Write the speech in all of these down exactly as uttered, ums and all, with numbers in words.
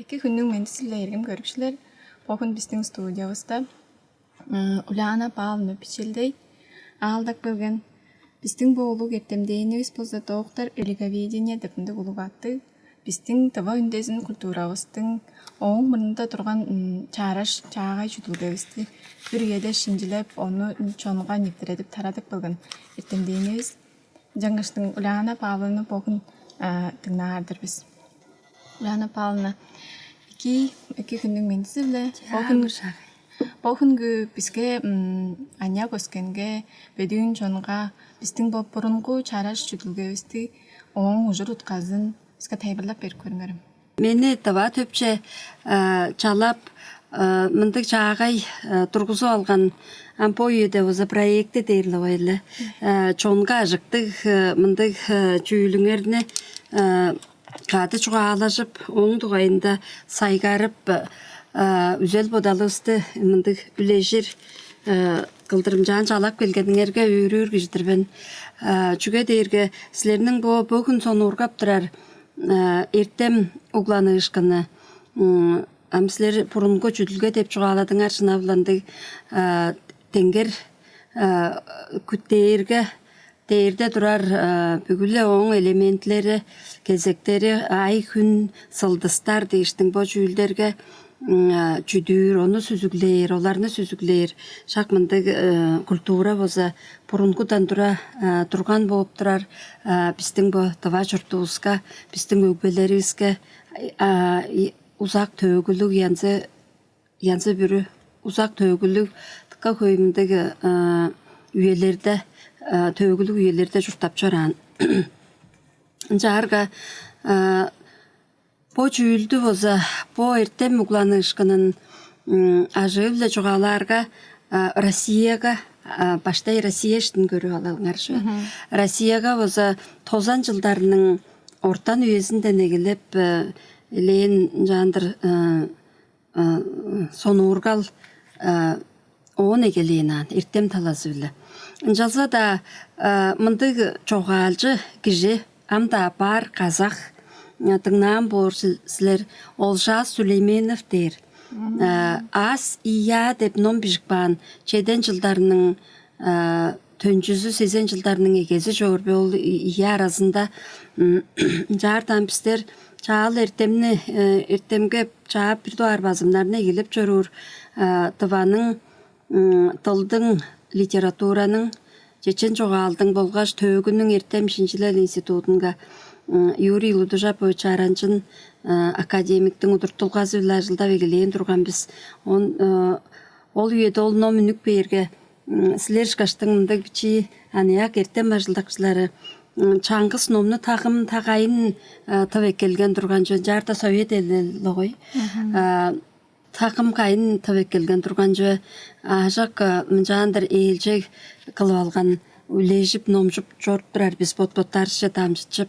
Эки хүннүң мендизи-биле, эргим көрүкчүлер. Бо хүн бистиң студиявыста Уляна Павловна Бичелдей аалдап келген. Бистиң бо улуг эртемденивис болза «Доктор религоведения» деп ындыг улуг аттыг. Бистиң тыва үндезин культуравыстың ооң мурнунда турган чаараш чаагай чүдүлгевисти бир үеде шинчилеп, ону чонга нептередип тарадып келген эртемденивис. Ынчангаштың Уляна Павловнаны бо хүн дыңнаар-дыр бис. Уляна Павловна, эки, эки хүннүң мендизи-биле. Бо хүн, бо хүнгү биске, аныяк өскенге, бөдүүн чонга бистиң бо бурунгу чаараш чүдүлгевисти, ооң ужур-утказын биске тайылбырлап берип көрүңерем. Мени тыва төпче чалап, мындыг чаагай тургузуп алган, ам бо үеде болза проекти дээр-ле болгай-ла. Чонга ажыктыг мындыг чүүлүңерни кады чугаалажып, ооң дугайында сайгарып, үзел-бодалывысты мындыг үлежир кылдырымчаан чалап келгениңерге өөрүүр кижи-дир мен. Чүге дээрге силерниң бо, бо хүн сонуургап турар эртем угланыышкыны, ам силер бурунгу чүдүлге деп чугааладыңар, шынап-ла ындыг, деңгер күт дээрге, дээрде турар бүгү-ле ооң элементилери, кезектери, ай, хүн, сылдыстар дээштиң бо чүүлдерге чүдүүр, ону сүзүглээр, оларны сүзүглээр шак мындыг культура болза бурунгудан тура турган бооп турар. Бистиң бо тыва чуртувуска, бистиң өгбелеривиске узак төөгүлүг янзы, янзы-бүрү узак төөгүлүг, дыка хөй мындыг үелерде, төөгүлүг үелерде чурттап чораан. Ынчаарга бо чүүлдү болза, бо эртем угланыышкынын ажыы-биле чугаалаарга, Россияга, баштай Россия иштин көрүп алыңар чүве. Россияга болза тозан чылдарның ортан үезинден эгелеп элээн ынчаан-дыр сонуургал оон эгелээн аан, эртем талазы-биле. Ынчалза-даа мындыг чогаалчы кижи ам-даа бар, казах, дыңнаан боор силер, Олжас Сулейменов дээр. «Аас-ия» деп ном бижип каан, чеден чылдарның төнчүзү, сезен чылдарның эгези чоор бе, ол ийи аразында. Ынчаардан бистер чаа-ла эртемни, эртемге чаа бир дугаар базымнарны эгелеп чоруур, тываның дылдың, литератураның, чечен чогаалдың болгаш төөгүнүң эртем-шинчилел институдунга Юрий Лудужапович Аранчын академиктиң удуртулгазы-биле ажылдап эгелээн турган бис. Он, ол үеде ол ном үнүп кээрге, силер ышкаштың мындыг бичии аныяк эртем ажылдакчылары чаңгыс номну тагым-тагайын тып эккелген турган чүве, ынчаарда Совет Эвилел-ле болгай. Тагым-кайын тып эккелген турган чүве, аажок мынчаан-дыр ээлчег кылып алган, үлежип, номчуп чоруп турар бис, бот-боттарывысче дамчыдып.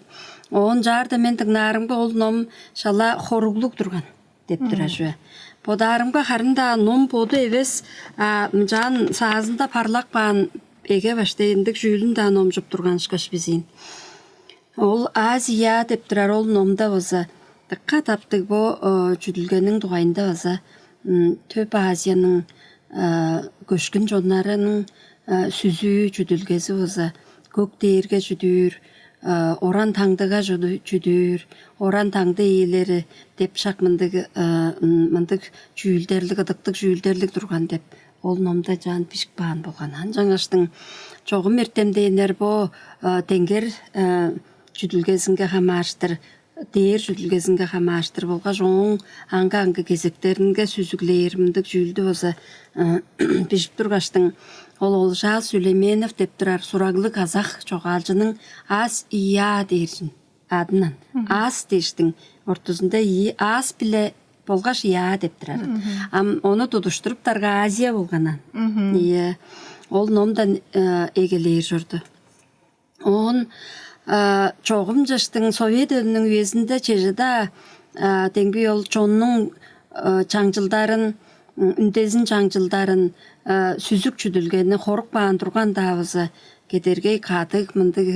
Оон ынчаарда мен дыңнаарымга, ол ном шала хоруглуг турган деп турар чүве. Бодаарымга, харын-даа ном боду эвес, а мынчаан саазында парлап каан эге-баштай ындыг чүүлүн-даа номчуп турган ышкаш бис ийин. Ол «Аас-ия» деп турар ол номда база дыка таптыг бо чүдүлгениң дугайында база, Төп Азияның көшкүн чоннарының сүзүү чүдүлгези база көк дээрге чүдүүр, оран-таңдыга чүдүүр, оран-таңды ээлери деп шак мындыг, мындыг чүүлдерлиг, ыдыктыг чүүлдерлиг турган деп ол номда чаан бижип каан болган. Ынчангаштың чогум эртемденнер бо деңгер чүдүлгезинге хамаарыштыр, дээр чүдүлгезинге хамаарыштыр болгаш ооң аңгы-аңгы кезектеринге сүзүглээр мындыг чүүлдү база бижип тургаштың, ол Олжас Сулейменов деп турар сураглыг казах чогаалчының «Аас-ия» дээрзин адындан. «Аас» дээштиң ортузунда «и», «аас-биле» болгаш «я» деп турар. Ам ону тудуштуруптарга «Азия» болганан. Ийе. Ол номдан эгелээр чорду. Оон чогум чаштың Совет Эвилелиниң үезинде чеже-даа демги ол чоннуң чаңчылдарын, үндезин чаңчылдарын, сүзүк чүдүлгени хоруп каан турган-даа база, кедергей кадыг мындыг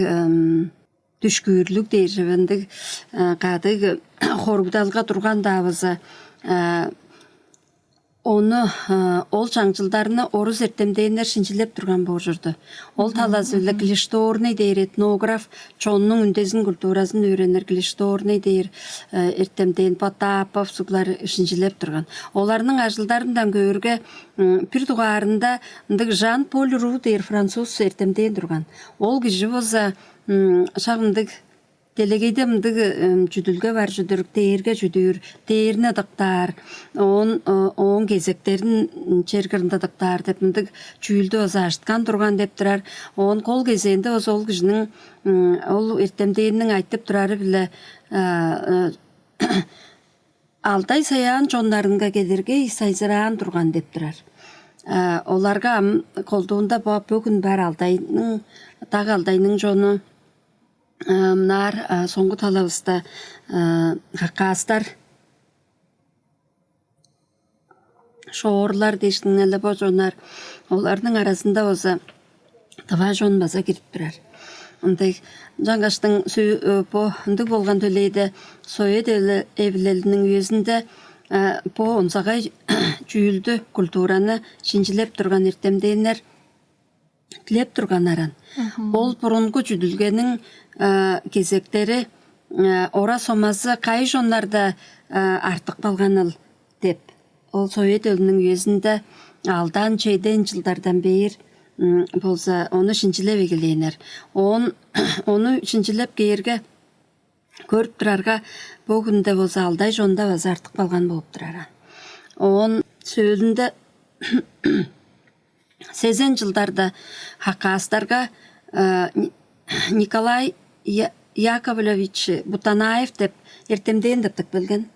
дүшкүүрлүг дээр чүве, ындыг кадыг хоругдалга турган-даа болза, ону, ол чаңчылдарны орус эртемденнер шинчилеп турган боор чорду. Ол талазы-биле Клишторный дээр этнограф, чоннуң үндезин культуразын өөренир Клишторный дээр эртемден, Потапов суглар шинчилеп турган. Оларның ажылдарындан көөрге, бир дугаарында ындыг Жан-Поль Ру дээр француз эртемден турган. Ол кижи болза шак ындыг делегейде мындыг чүдүлге бар чүдүр: дээрге чүдүүр, дээрни ыдыктаар, оон ооң кезектерин чер кырында ыдыктаар деп мындыг чүүлдү база ажыткан турган деп турар. Оон кол кезээнде база ол кижиниң, ол эртемденниң айтып турары-биле алдай-саяан чоннарынга келиргей сайзыраан турган деп турар. Оларга ам колдуунда бо бөгүн бар Алдайның, даг Алдайның чону, мынаар соңгу талавыста хакаастар, шоорлар дээштиң-не бо чоннар, оларның аразында болза тыва чон база кирип турар. Ындыг. Ынчангаштың бо ындыг болган төлээде Совет эвилелиниң үезинде бо онзагай чүүлдү, культураны шинчилеп турган эртемденнер дилеп турган аран. Ол бурунгу чүдүлгениң кезектери, ора-сомазы кайы чоннарда артып калганыл деп, ол Совет Эвилелиниң үезинде алдан-чеден чылдардан бээр болза ону шинчилеп эгелээннер. Оон ону шинчилеп кээрге, көрүп турарга, бо хүнде болза алдай чонда база артып калган болуп турар. Оон сөөлүнде сезен чылдарда хакаастарга Николай Яковлевич Бутанаев деп эртемден тыптып келген.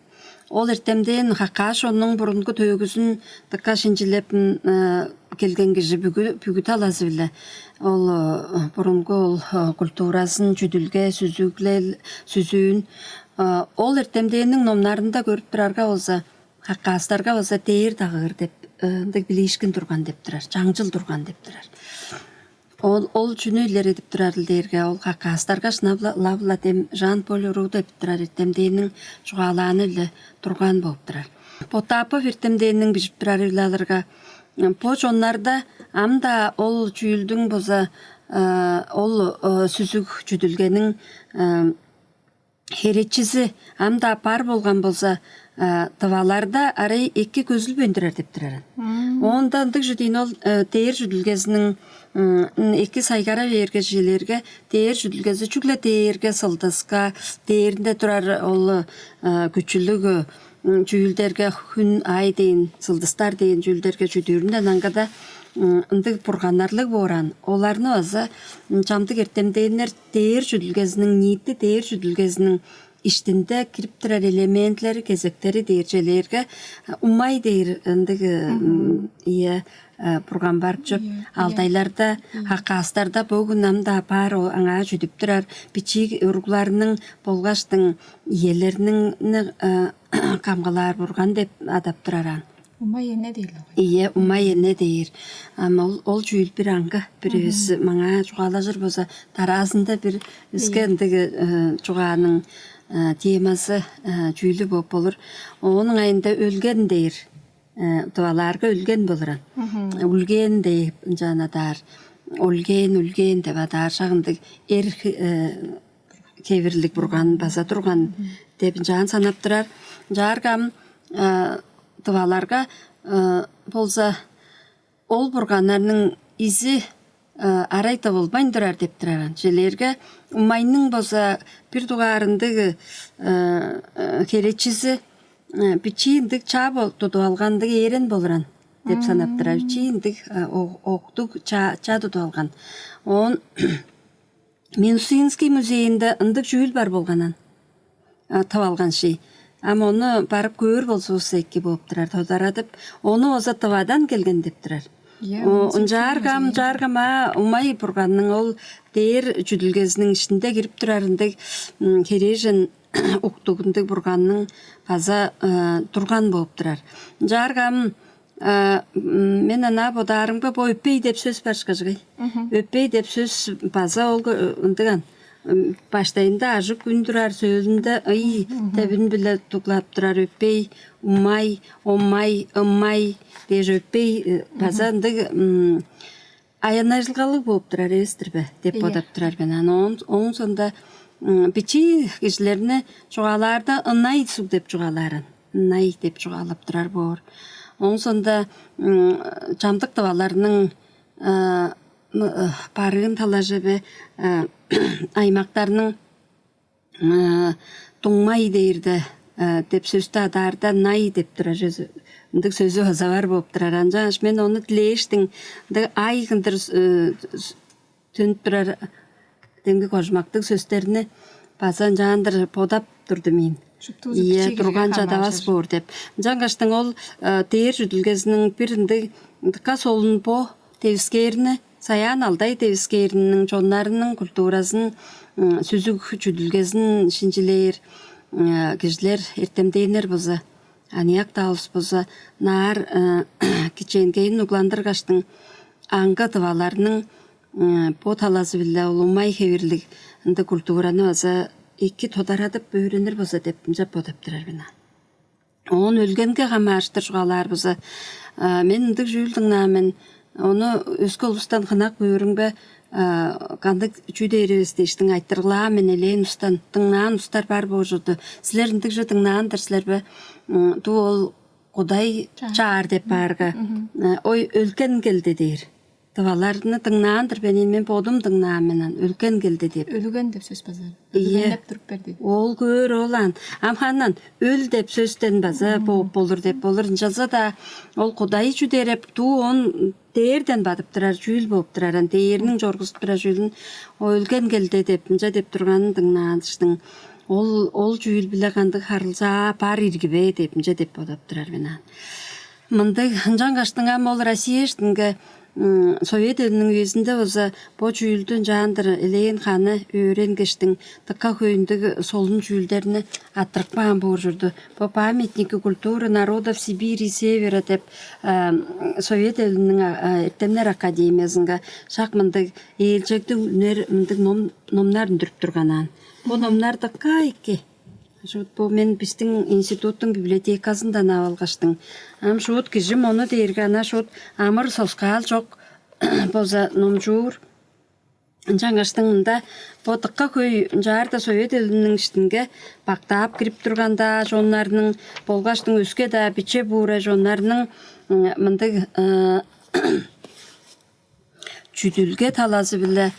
Ол эртемден хакас чоннуң бурунгу төөгүзүн дыка шинчилеп келген кижи. Бүгү бүгү талазы-биле ол бурунгу ол культуразын, чүдүлге, сүзүглел, сүзүүн, ол эртемденниң номнарында көрүп турарга болза, хакаастарга болза дээр дагыыр деп ындыг билиишкин турган деп турар, чаңчыл турган деп турар. Ол ол чүнү илередип турарыл дээрге, ол хакаастарга шынап-ла, лап-ла дем Жан-Поль Ру деп турар эртемденниң чугаалааны-биле турган болуп турар. Потапов эртемденниң бижип турары-биле алырга, бо чоннарда ам-даа ол чүүлдүң база ол сүзүг чүдүлгениң херечизи ам-даа бар болган болза, тываларда арай эки көзүлбейн турар деп турар. Оонда ындыг чүдийин ол дээр чүдүлгезиниң эки сайгара бээрге, чижээлээрге, дээр чүдүлгези чүгле дээрге, сылдыска, дээринде турар ол күчүлүг чүүлдерге, хүн, ай дээн, сылдыстар дээн чүүлдерге чүдүүрүнден аңгыда ындыг бурганнарлыг боораан. Оларны база чамдык эртемденнер дээр чүдүлгезиниң, ниити дээр чүдүлгезиниң иштинде кирип турар элементилери, кезектери дээр чижээлээрге, умай дээр ындыг, ийе, бурган бар чоп. Алдайларда, хакаастарда бөгүн ам-даа бар, ол аңаа чүдүп турар бичии уругларның болгаштың иелерниң камгалаар бурган деп адап турар аан. Умай эне дээр. Ийе, умай эне дээр. Ам ол ол чүүл бир аңгы, бир эвес маңаа чугаалажыр болза, дараазында бир өске ындыг чугааның темазы, чүүлү болуп болур. Ооң айында өлген дээр. Тывалаарга өлген болур аан. Үлген деп ынчаан адаар. Өлген, үлген деп адаар, шак ындыг эр хевирлиг бурган база турган деп ынчаан санап турар. Ынчаарга ам тываларга болза ол бурганнарның изи арай тывылбайн турар деп турар аан. Чижээлээрге, умайның болза бир дугаар ындыг херечизи бичии ындыг ча тудуп алган, ындыг ээрен болур аан деп санап турар. Бичии ындыг октуг ча тудуп алган. Оон Минусинский музейинде ындыг чүүл бар болган аан. Тып алган ши. Ам ону барып көөр болзувусса эки болуп турар, тодарадып, ону болза Тывадан келген деп турар. Ынчаарга ам, ынчаарга ам аа умай бурганның ол дээр чүдүлгезиниң иштинде кирип турар ындыг херээжен уктуг ындыг бурганның база турган болуп турар. Ынчаарга ам мен ынаа бодаарымга, бо өпей деп сөс бар ышкажыгай. Өпей деп сөс база ол ындыган. Баштайында ажык үн турар, сөөлүнде ый деп үн-биле дуглап турар, өппей, умай, омай, ымай дээш, өппей, база ындыг аяннажылгалыг бооп турар эвес-тир бе деп бодап турар мен. Аны ооң соонда бичии кижилерни чугаалаарда ынай суг деп чугаалааран, ынай деп чугаалап турар боор. Ооң соонда чамдык тываларның барыын талажы бе, аймактарның дуңмай дээрде деп сөстү адаарда, най деп турар сөзү, ындыг сөзү база бар бооп турар. Ынчангаш мен ону дилээштиң, ындыг ай кындыр төнүп турар демги кожумактыг сөстерни база ынчаандыр бодап турдум ийин. Шуптузу Ийе, бичии кижиге турган чадавас хамааржыр боор деп. Ынчангаштың ол дээр чүдүлгезиниң бир ындыг дыка солун бо девискээрни, Саян Алдай девискээриниң чоннарының культуразын, сүзүг чүдүлгезин шинчилээр кижилер, эртемденнер база аныяк-даа улус база наар кичээнгейин угландыргаштың, аңгы тываларның бо талазы-биле улуумай хевирлиг ындыг культураны база эки тодарадып өөренир база деп ынчап бодап турар мен. Оон өлгенге хамаарыштыр чугаалаар база, мен ындыг чүүл дыңнаан мен, ону өске улустан хынак бөөрүңбе кандыг чүү дээр эвес дээштиң айтыргылаан мен элээн устан, дыңнаан устар бар боор чорду. Силер ындыг чүве дыңнаан-дыр силер бе? Дуу ол Кудай чаар деп баарга, ой, өлген келди дээр. Тываларны дыңнаан-дыр бе ийин, мен бодум дыңнаан мен аны, өлген келди деп. Өлген деп сөс базар. Ийе. Өлгеннеп туруп берди. Ол көөр ол аан. Ам ханан өл деп сөстен база бооп болур деп болур. Ынчалза-даа ол Кудай чүдереп дуу он дээрден бадып турар чүүл бооп турар. Ан дээрниң чоргузуп турар чүүлүн, о, өлген келди деп ынча деп турганын дыңнаан дыштың. Ол ол чүүл-биле кандыг харылзаа бар ирги бе деп ынча деп бодап турар мен аан. Мындыг ынчангаштың ам ол Россия иштинге Совет элиниң үезинде болза бо чүүлдү ынчаандыр элээн ханы өөренгештиң, дыка хөйүндүг солун чүүлдерни аттырып каан боор чорду. Бо памятники культуры народов Сибири и Севера деп Совет элиниң эртемнер академиязынга шак мындыг ээлчегдиг үнер мындыг ном номнар үндүрүп турган аан. Бо номнар дыка эки. Шуут бо мен бистиң институттуң библиотеказындан ап алгаштың. Ам шуут кижи мону дээрге ана шуут амыр соскаал чок болза номчуур. Ынчангаштың мында бо дыка хөй ынчаарда Совет элиниң иштинге бактаап кирип турган-даа чоннарның болгаштың өске-даа биче буура чоннарның мындыг чүдүлге талазы-биле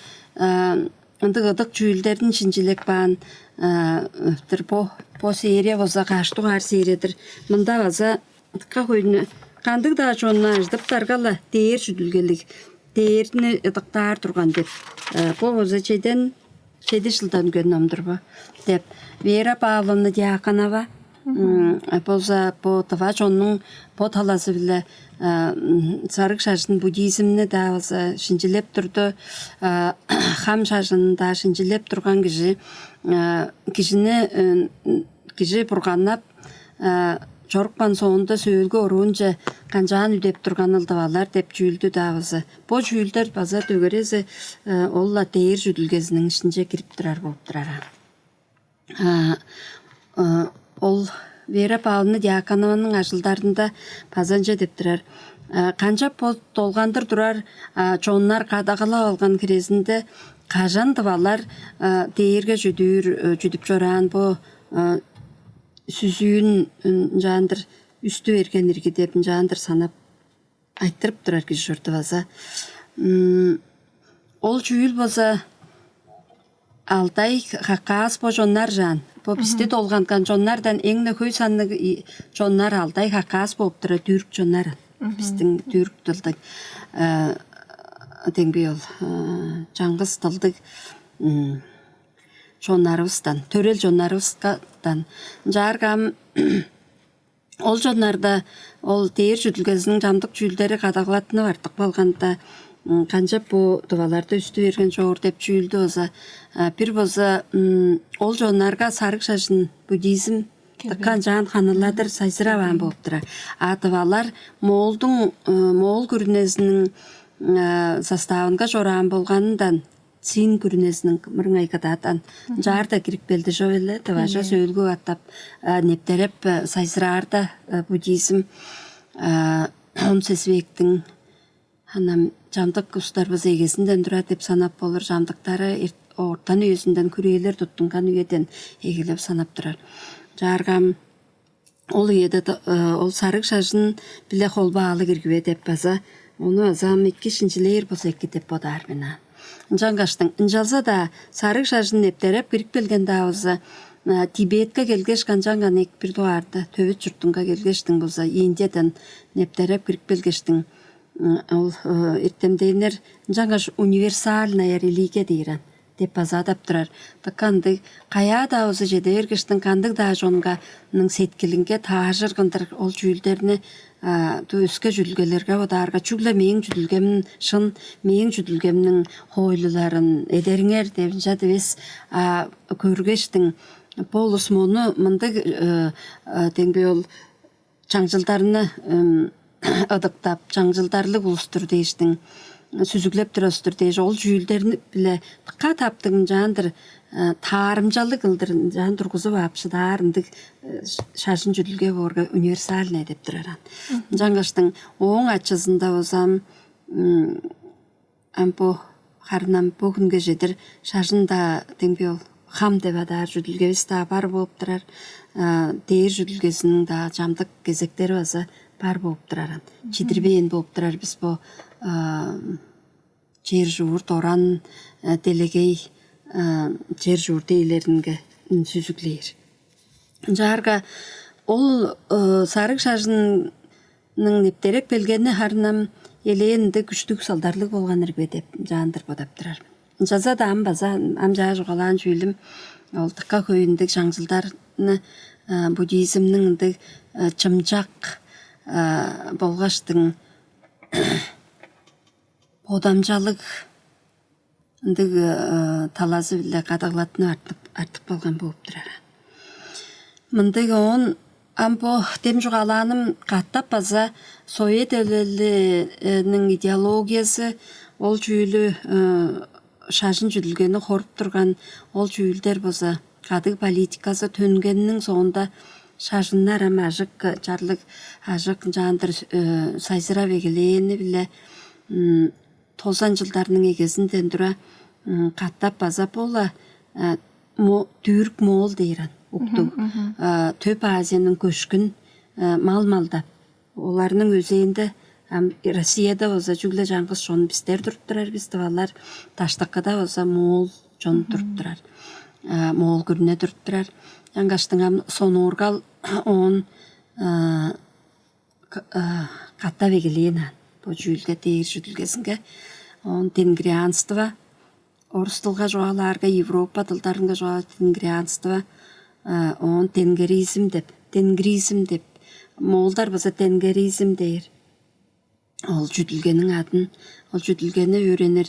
ындыг ыдык чүүлдерин шинчилеп каан-дыр. Бо бо серия болза каш дугаар серия-дыр. Мында база дыка хөйнү кандыг-даа чонну ажыдыптарга-ла дээр чүдүлгелиг, дээрни ыдыктаар турган деп. Бо болза чеден чеди чылдан көн номдур бо деп. Вера Павловна Дьяконова болза бо тыва чоннуң бо талазы-биле сарыг шажын буддизмни-даа база шинчилеп турду. Хам шажынын-даа шинчилеп турган кижи, кижини кижи бурганнап чорупкан соонда сөөлгү оруунче канчаан үдеп турган ылдывалар деп чүүлдү-даа база. Бо чүүлдер база дөгерези ол-ла дээр чүдүлгезиниң ишинче кирип турар болуп турар. Ол Вера Павловна Дьяконованың ажылдарында база ынча деп турар. Канчап бо долгандыр турар чоннар кадагалап алган хирезинде кажан тывалар дээрге чүдүүр чүдүп чораан бо сүзүүн ынчаандыр үстү берген ирги деп ынчаандыр санап айтырып турар кижи чорду база. Ол чүүл болза алдай хакаас бо чоннар жаан. Бо бисти долганган чоннардан эң-не хөй санныг чоннар алдай хакаас бооп тура түрк чоннар. Бистиң түрк тылдыг деңби ол чаңгыс тылдыг чоннарывыстан, төрел чоннарывыстан. Ынчаарга ам ол чоннарда ол дээр чүдүлгезиниң чамдык чүүлдери кадагалаттынып артып калганда, канчап бо тываларда үстү берген чоор деп чүүлдү болза, бир болза ол чоннарга сарыг шажын буддизм дыка ынчаан ханыладыр сайзыраваан болуп турар. А тывалар моолдуң моол күрүнезиниң составынга чораан болганындан Цин күрүнезиниң мырыңай кыдаатан ынчаар-даа кирип келди чоп эле, тыважа сөөлгү катап, а, нептереп, а, сайзыраарда, а, буддизм, а, он сес вектиң, анам чамдык устарбыз эгезинден турар деп санап болур, чамдыктары ортан үезинден, хүрээлер туттунган үеден эгелеп санап турар. Чааргам ол үеде ол сарыг шажын биле холбаалы киргиве деп база, ону база ам эки шинчилээр болза эки деп бодаар мен аа. Ынчангаштың ынчалза-даа сарыг шажын нептереп кирип келген-даа болза, Тибетке келгеш, канчанган эки бир дугаарда төвүт чуртунга келгештиң болза, Индиядан нептереп кирип келгештиң, ол эртемденнер ынчангаш универсальная религия дээр ан деп база адап турар. Дыка ындыг, каяа-даа болза чеде бергештиң, кандыг-даа чонганың сеткилинге таажыргындыр ол чүүлдерни, а, өске чүдүлгелерге бодаарга, чүгле мээң чүдүлгем шын, мээң чүдүлгемниң хоойлуларын эдериңер деп ынча дивес, а, көргештиң, бо улус мону мындыг, э, э, демги ол чаңчылдарны ыдыктап, чаңчылдарлыг улус-тур дээштиң, сүзүглеп турар улус-тур дээш, ол чүүлдерни-биле дыка таптыг ынчаан-дыр, таарымчалыг кылдыр ынчаан тургузуп ап шыдаар ындыг шажын чүдүлге боорга универсальный деп турар ан. Ынчангаштың ооң ачызында болзам, ам бо харын ам бо хүнге чедир шажын-даа демги ол хам деп адаар чүдүлгевис-даа бар бооп турар, дээр чүдүлгезиниң-даа чамдык кезектери база бар бооп турар ан. Чидирбээн бооп турар бис бо чер-чурт, оран, делегей, чер-чурт ээлеринге сүзүглээр. Ынчаарга ол сарыг шажынның нептереп келгени харын ам элээн ындыг күштүг салдарлыг болган ирги бе деп ынчаан-дыр бодап турар мен. Ынчалза-даа ам база ам чаа чугаалаан чүүлүм, ол дыка хөй ындыг чаңчылдарны, буддизмниң ындыг чымчак болгаштың бодамчалыг ындыг талазы-биле кадагалаттынып артып, артып калган бооп турар. Мындыг оон ам бо дем чугаалааным катап база Совет Эвилелиниң идеологиязы, ол чүүлү шажын чүдүлгени хоруп турган ол чүүлдер база кадыг политиказы төнгениниң соонда шажыннар ам ажык чарлыг, ажык ынчаан-дыр сайзырап эгелээни-биле тозан чылдарның эгезинден тура катап база бо-ла Түрк-моол дээр ан уктуг, Төп Азияның көшкүн мал-малдап, оларның өзээнде ам Россияда болза чүгле чаңгыс чон бистер туруп турар бис, тывалар, даштыкыда болза моол чон туруп турар, моол күрүне туруп турар. Ынчангаштың ам сонуургал оон катап эгелээн аан бо чүүлге, дээр чүдүлгезинге. Оон тенгрианство, орус дылга чугаалаарга, Европа дылдарынга чугаалаар тенгрианство, оон тенгеризм деп, тенгризм деп, моолдар база тенгеризм дээр. Ол чүдүлгениң адын, ол чүдүлгени өөренир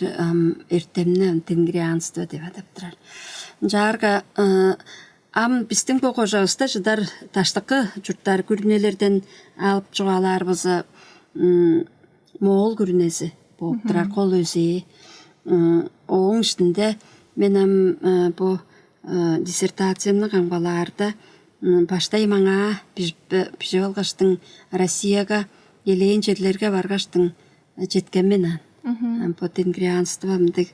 эртемни тенгрианство деп адап турар. Ынчаарга ам бистиң бо кожавыста чыдар даштыкы чурттар, күрүнелерден алып чугаалаар болза, моол күрүнези бооп турар, кол өзээ. Ооң иштинде мен ам бо диссертациямны камгалаарда баштай маңаа бижип алгаштың, Россияга элээн черлерге баргаштың четкен мен аан. Ам бо тенгрианство мындыг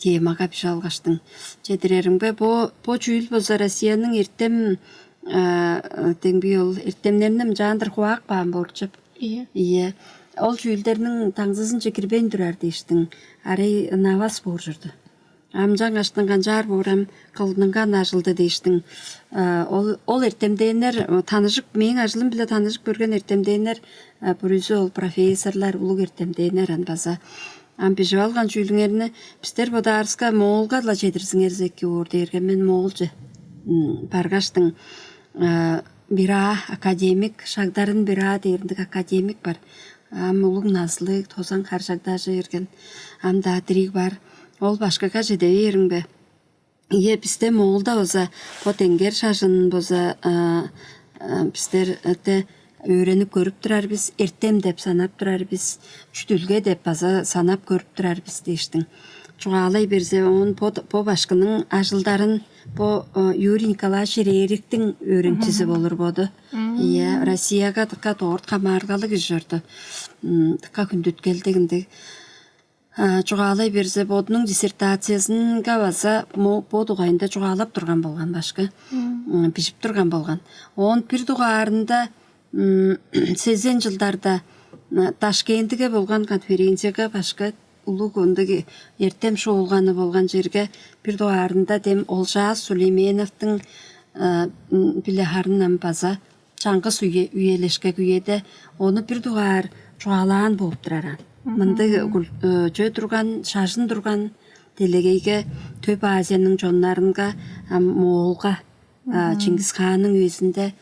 темага бижип алгаштың. Чедиреримге, бо бо чүүл болза Россияның эртем, демги ол эртемнерни ынчаан-дыр хуаап каан боор чоп. Ийе. Ийе. Ол чүүлдерниң даңзызынче кирбейн турар дээштиң, арай ынавас боор чорду. Ам ынчангаштың канчаар боор ам, кылдынган ажылды дээштиң. Ол ол эртемденнер, таныжып, мээң ажылым-биле таныжып көрген эртемденнер, бүрүзү ол профессорлар, улуг эртемденнер ан база. Ам бижип алган чүүлүңерни бистер бодаарывыска моолга-ла чедирзиңерзе эки боор дээрге, мен моолче баргаштың, бираа академик, Шагдарын Бираа дээринде академик бар. Ам улуг назылыг, тозан хар чагдажы берген, ам-даа дириг бар. Ол башкыга чеде бээримге, ийе, бисте моолда болза бо тенгер шажын болза бистерде өөренип көрүп турар бис, эртем деп санап турар бис, чүдүлге деп база санап көрүп турар бис дээштиң. Чугаалай берзе, оон бо, бо башкының ажылдарын бо Юрий Николаевич Рериктиң өөреникчизи болур боду. Ийе, Россияга дыка дорт хамааргалы кижи чорду. Дыка хүндүткелдиг ындыг. Чугаалай берзе, бодунуң диссертациязынга база бо дугайында чугаалап турган болган башкы. Бижип турган болган. Оон бир дугаарында сезен чылдарда Ташкентиге болган конференцияга башкы улуг ындыг эртем шуулганы болган черге бир дугаарында дем Олжас Сулейменовтуң биле харын ам база чаңгыс үе, үелешкек үеде ону бир дугаар чугаалаан болуп турар аан. Мындыг чөө турган, шажын турган делегейге, Төп Азияның чоннарынга, ам Моолга, Чингис хаанның үезинде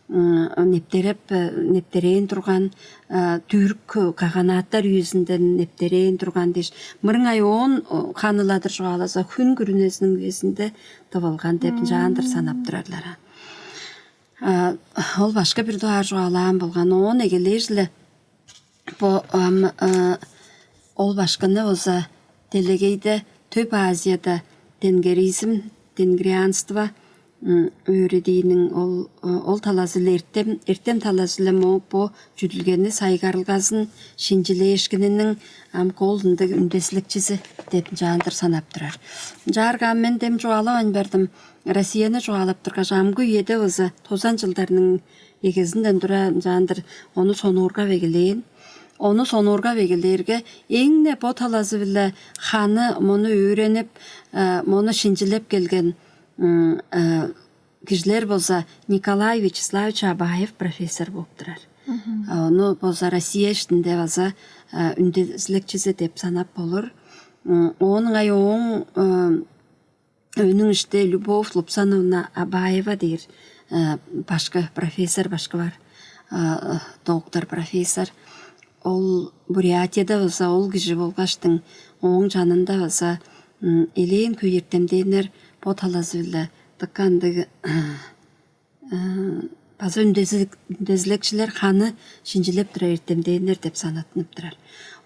нептереп, нептерээн турган, түрк каганаттар үезинде нептерээн турган дээш, мырыңай оон ханы-ла-дыр чугаалаза, хүн күрүнезиниң үезинде тывылган деп ынчаандыр санап турарлар. Ол башка бир дугаар чугаалаан болган. Оон эгелээш-ле бо ам ол башкыны болза делегейде, Төп Азияда денгеризм, денгрианство өөредииниң ол, ол талазы-биле эртем, эртем талазы-биле мо бо чүдүлгени сайгарылгазын шинчилээшкининиң ам кол ындыг үндезилекчизи деп ынчаандыр санап турар. Ынчаарга ам мен дем чугаалавайн бардым. Россияны чугаалап тургаш, амгы үеде база тозан чылдарның эгезинден тура ынчаандыр ону сонуургап эгелээн. Ону сонуургап эгелээрге, эң-не бо талазы-биле ханы мону өөренип, мону шинчилеп келген кижилер болза Николай Вячеславович Абаев профессор болуп турар. Ону болза Россия иштинде база үндезилекчизи деп санап болур. Оон ыңай ооң өөнүң ишти Любовь Лубсановна Абаева дээр башкы, профессор башкы бар, доктор, профессор. Ол Бурятияда база ол кижи болгаштың, ооң чанында база элээн хөй эртемденнер бо талазы-биле дыка ындыг база үндезилекчилер, ханы шинчилеп турар эртемденнер деп санаттынып турар.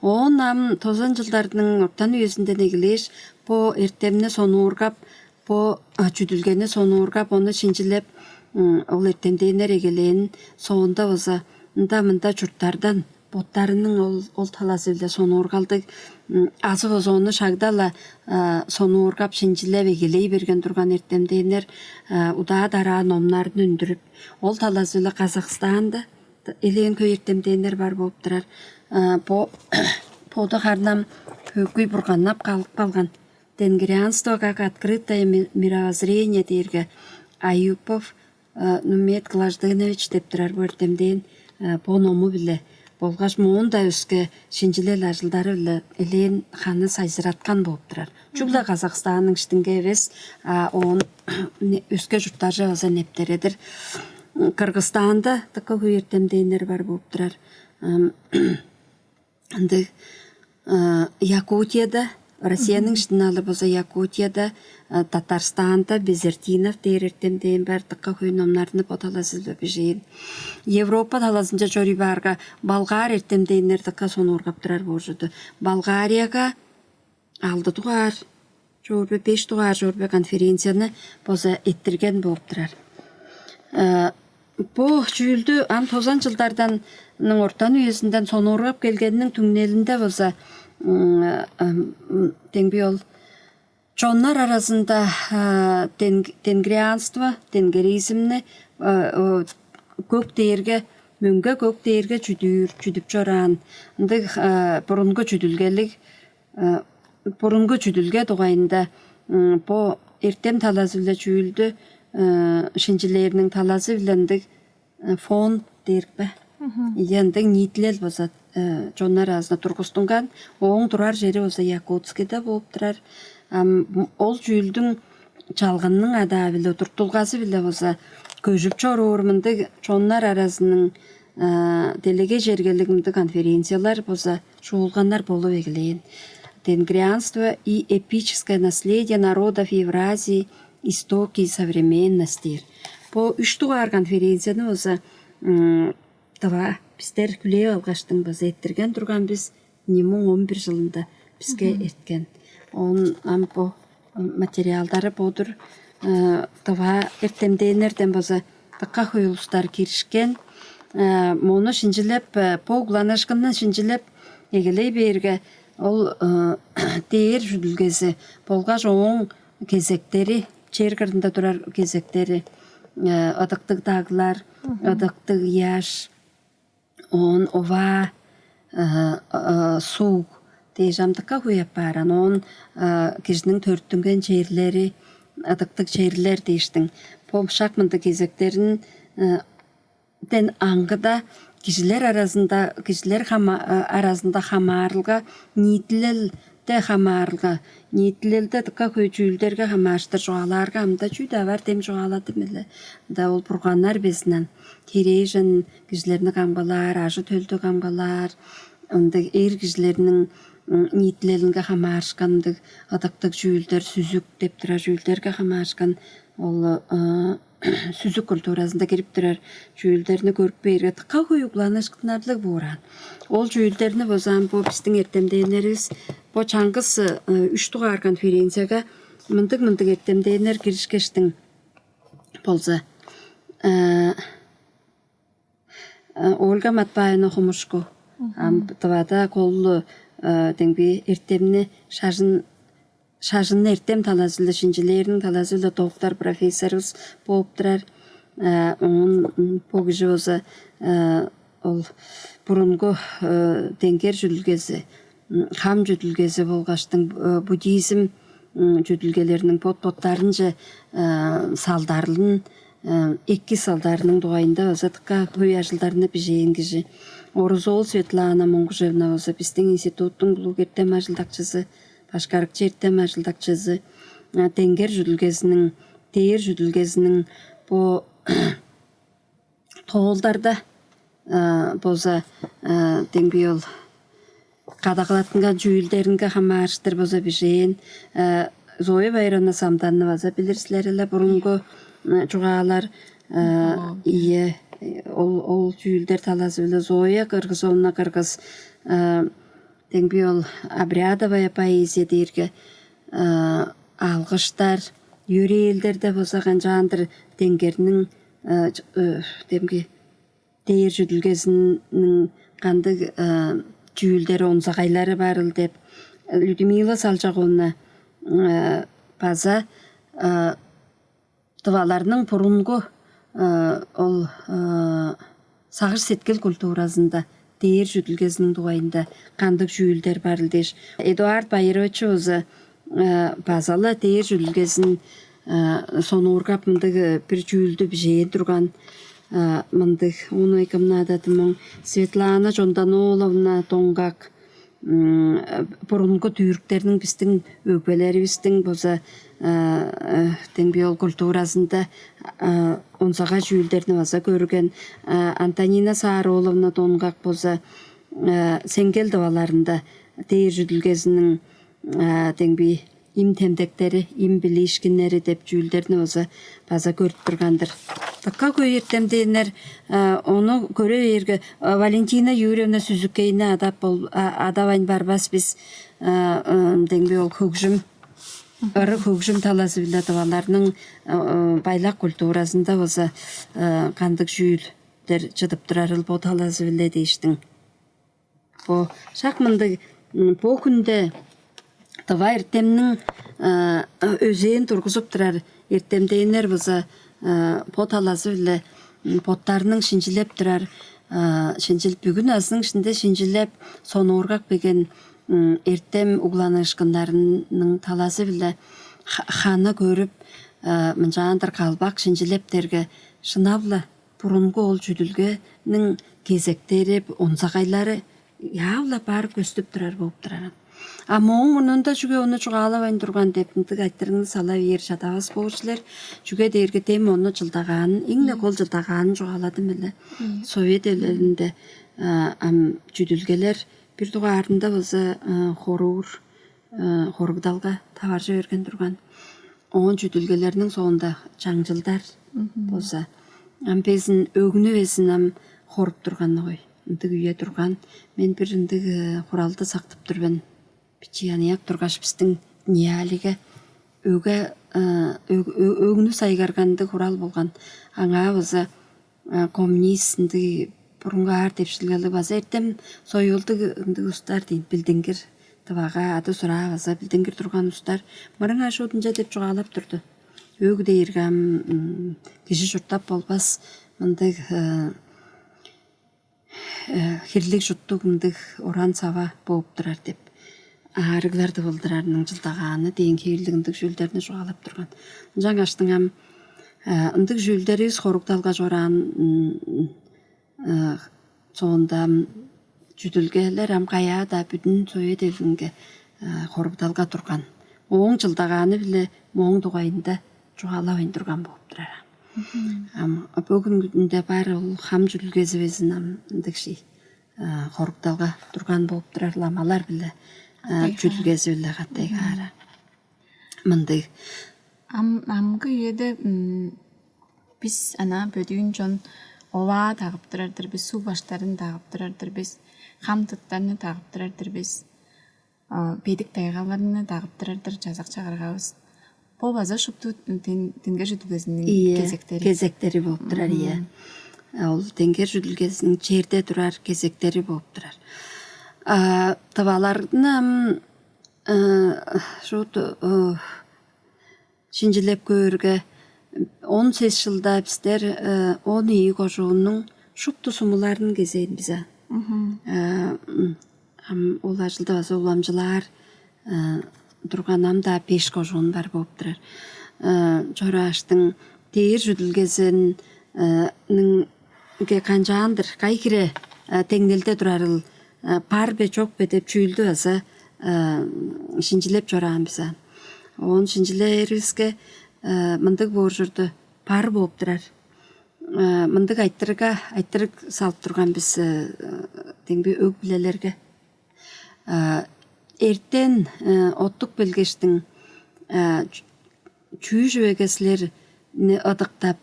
Оон ам тозан чылдарның ортан үезинден эгелээш бо эртемни сонуургап, бо чүдүлгени сонуургап, ону шинчилеп, ол эртемденнер эгелээн соонда база ында-мында чурттардан боттарының ол, ол талазы-биле сонуургалдыг азы база ону шагда-ла сонуургап, шинчилеп эгелей берген турган эртемденнер удаа-дараа номнарын үндүрүп, ол талазы-биле Казахстанда элээн хөй эртемденнер бар болуп турар. Бо боду харын ам хөй-хөй бурганнап калып калган. «Денгрианство как открытое мировоззрение» дээрге Аюпов Нумет Глаждынович деп турар бо эртемден бо ному-биле болгаш моон-даа өске шинчилел ажылдары-биле элээн ханы сайзыраткан болуп турар. Чүгле Казахстанның иштинге эвес, а оон өске чурттарже база нептередир. Кыргызстанда дыка хөй эртемденнер бар болуп турар. Ындыг Якутияда, Россияның иштин алыр болза, Якутияда, Татарстанда Безертинов дээр эртемден бар, дыка хөй номнарны бо талазы-биле бижээн. Европа талазынче чоруй баарга, болгар эртемденнер дыка сонуургап турар боор чорду. Болгарияга алды дугаар чорбе, беш дугаар чорбе конференцияны база эрттирген болуп турар. Бо чүүлдү ам тозан чылдарның ортан үезинден сонуургап келгениниң түңнелинде база демги ол чоннар аразында денгрианство, денгеризмни көк дээрге, мөңге көк дээрге чүдүүр, чүдүп чораан ындыг бурунгу чүдүлгелиг, бурунгу чүдүлге дугайында бо эртем талазы-биле чүүлдү шинчилээриниң талазы-биле ындыг фонд дээрик бе? Ийе, ындыг ниитилел база чоннар аразында тургустунган. Ооң турар чери база Якутскиде болуп турар. Ам ол чүүлдүң чалгынның адаа-биле, удуртулгазы-биле база көжүп чоруур мындыг чоннар аразының делегей чергелиг мындыг конференциялар база шуулганнар болуп эгелээн. «Денгрианство и эпическое наследие народов Евразии: истоки и современность» дээр. Бо үш дугаар конференцияны база дыва бистер хүлээп алгаштың база эрттирген турган бис, ийи муң он бир чылында биске эрткен. Оон ам бо материалдары бо-дур. Тыва эртемденнерден база дыка хөй улустар киришкен. Мону шинчилеп, бо угланыышкынны шинчилеп эгелей бээрге, ол дээр чүдүлгези болгаш ооң кезектери, чер кырында турар кезектери, ыдыктыг даглар, ыдыктыг ыяш, оон оваа, суг дээш ам дыка хөй апаар. Оон кижиниң төрүттүнген черлери, ыдыктыг черлер дээштиң. Бо шак мындыг кезектеринден аңгыда кижилер аразында, кижилер хама-, аразында хамаарылга, ниитилелде хамаарылга, ниитилелде дыка хөй чүүлдерге хамаарыштыр чугаалаарга, амда чүү-даа бар дем чугаалады меле. Ында ол бурганнар безинен херээжен кижилерни камгалаар, ажы-төлдү камгалаар, ындыг эр кижилерниң ниитилелинге хамаарышкан ындыг ыдыктыг чүүлдер, сүзүк деп турар чүүлдерге хамаарышкан ол сүзүк культуразында кирип турар чүүлдерни көрүп бээрге, дыка хөй угланыышкыннарлыг боор аан. Ол чүүлдерни база ам бо бистиң эртемденнеривис бо чаңгыс үш дугаар конференцияга мындыг-мындыг эртемденнер киришкештиң болза, Ольга Матбаевна Хомушку ам Тывада колдуу демги эртемни шажын шажынны эртем талазы-биле шинчилээриниң талазы-биле доктор, профессорувус бооп турар. Оон бо кижи болза ол бурунгу деңгер чүдүлгези, хам чүдүлгези болгаштың буддизм чүдүлгелериниң бот-боттарынче салдарлын, эки салдарының дугайында база дыка хөй ажылдарны бижээн кижи. Орузоол Светлана Моңгужевна болза бистиң институттуң улуг эртем ажылдакчызы, башкарыкчы эртем ажылдакчызы, деңгер чүдүлгезиниң, дээр чүдүлгезиниң бо тоолдарда болза демги ол кадагалаттынган чүүлдеринге хамаарыштыр болза бижээн. Зоя Байыровна Самданны база билир силер эле, бурунгу чугаалар, ийе, ол ол чүүлдер талазы-биле Зоя Кыргызовна Кыргыз, демги ол обрядовая поэзия дээрге алгыштар, йөрээлдерде болза канчаандыр деңгерниң демги дээр чүдүлгезиниң кандыг чүүлдери, онзагайлары барыл деп, Людмила Салчаковна база тываларның бурунгу ол сагыш-сеткил культуразында дээр чүдүлгезиниң дугайында кандыг чүүлдер барыл дээш, Эдуард Байырович болза база-ла дээр чүдүлгезин сонуургап, мындыг бир чүүлдү бижээн турган. Мындыг ону кымны ададым оң, Светлана Чондан-ооловна Доңгак, бурунгу түрктерниң, бистиң өгбелеривистиң болза демги ол культуразында онзагай чүүлдерни база көрген. Антонина Саар-ооловна Доңгак болза сеңгел тываларында дээр чүдүлгезиниң демги им-темдектери, им билиишкиннери деп чүүлдерни база база көрүп турган-дыр. Дыка хөй эртемденнер ону көре бээрге, Валентина Юрьевна Сүзүкейни адап бол адавайн барбас бис. Демги ол хөгжүм, ыры хөгжүм талазы-биле тываларның байлак культуразында болза кандыг чүүлдер чыдып турарыл бо талазы-биле дээштиң. Бо шак мындыг бо хүнде тыва эртемниң өзээн тургузуп турар эртемденнер база бо талазы-биле боттарының шинчилеп турар, шинчил бүгүн азының ишинде шинчилеп, сонуургак берген эртем угланыышкыннарының талазы-биле ханы көрүп, мынчаандыр калбак шинчилептерге, шынап-ла бурунгу ол чүдүлгениң кезектери, онзагайлары яап-ла бар көстүп турар болуп турар. А мооң мурнунда чүге ону чугаалавайн турган деп ындыг айтырыгны сала бээр чадавас боор силер. Чүге дээрге дем ону чылдагаанын, эң-не кол чылдагаанын чугааладым эле. Совет эвлелинде ам чүдүлгелер бир дугаарында болза хоруур, хоругдалга таваржы берген турган. Оон чүдүлгелерниң соонда чаңчылдар болза, ам безин, өгнү безин ам хоруп турган огой. Ындыг үе турган. Мен бир ындыг хуралды сактып тур мен. Бичии аныяк тургаш, бистиң Ниалиге өге, э, өг- өг- өгнү сайгаргандыг хурал болган. Аңаа база, э, коммунист ындыг бурунгаар депшилгелиг база эртем союлдуг ындыг устар дейн, билдингир, дывага ады сураа база билдингир турган устар мырыңай шуут ынча деп чугаалап турду. Өг дээрге ам м, кижи чурттап болбас мындыг, э, э, хирлиг чуттуг мындыг оран-сава бооп турар деп, аарыглар дывылдырарының чылдагааны дээн хевирлиг ындыг чүүлдерни чугаалап турган. Ынчангаштың ам, э, ындыг чүүлдеривис хоругдалга чораан, м, э, соонда ам чүдүлгелер ам каяа-даа бүдүн Совет Эвилинге, э, хоругдалга турган. Ооң чылдагааны-биле мооң дугайында чугаалавайн турган бооп турар. Ам бөгүн күндүнде бар ол хам чүдүлгези безин ам ындыг ший, э, хоругдалга турган бооп турар, ламалар-биле, э, Катай чүдүлгези-биле катай хаара. Мындыг. Ам амгы үеде, м, бис ана бөдүүн чон оваа дагып турар-дыр бис, суг баштарын дагып турар-дыр бис, хам тыттарны дагып турар-дыр бис, а, бедик тайгаларны дагып турар-дыр чазак чагыргавыс. Бо база шупту дин, дингер чүдүлгезиниң Ийе, кезектери. Кезектери болуп турар, ийе. Ол дингер чүдүлгезиниң черде турар кезектери болуп турар. А, тываларны ам, э, шуут, э, шинчилеп көөрге, он сес чылда бистер, э, он ийи кожууннуң шупту сумуларын кезээн бис аан. Э, м, ам ол ажылды база уламчылаар, э, турган ам-даа беш кожуун бар бооп турар. Э, чорааштың дээр чүдүлгезин, э, ниң ке канчаан-дыр, кай хире, э, деңнелде турарыл, э, бар бе, чок бе деп чүүлдү база, э, шинчилеп чораан бис аан. Оон шинчилээривиске, э, мындыг боор чорду, бар бооп турар. Э, мындыг айтырыгга айтырыг салып турган бис, э, демги өг-бүлелерге. Э, эртен, э, оттук белгештиң, э, чүү чүвеге силерни ыдыктап,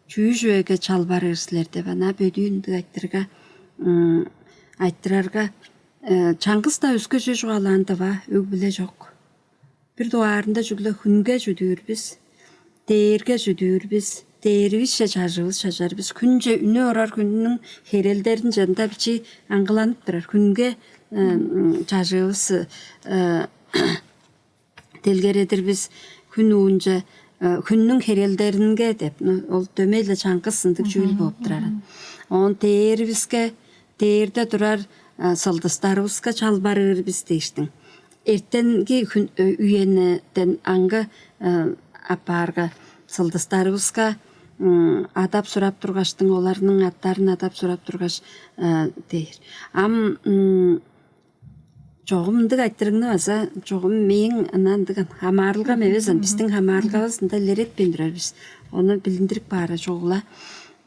чүү чүвеге чалбарыр силер деп, ана бөдүүн ындыг айтырга, м, айтырарга, э, чаңгыс-даа өске чүве чугаалаан тыва өг-бүле чок. Бир дугаарында чүгле хүнге чүдүүр бис, дээрге чүдүүр бис, дээривисче чажывыс чажар бис, хүнче үнүп орар хүннүң херелдеринче ында бичии аңгыланып турар, хүнге, э, м, чажывыс, э, делгередир бис, хүн уунче, э, хүннүң херелдеринге деп, ну, ол дөмей-ле чаңгыс ындыг чүүл болуп турар. Оон дээривиске, дээрде турар, э, сылдыстарывыска чалбарыыр бис дээштиң. Эртенги хүн, э, үениден аңгы, э, апаарга сылдыстарывыска, м, адап-сурап тургаштың, оларның аттарын адап-сурап тургаш, э, дээр. Ам, м, чогум ындыг айтырыгны база, чогум мээң ынаа ындыг хамаарылгам эвес, ам бистиң хамаарылгавыс ында илеретпейн турар бис. Ону билиндирип каары чогула.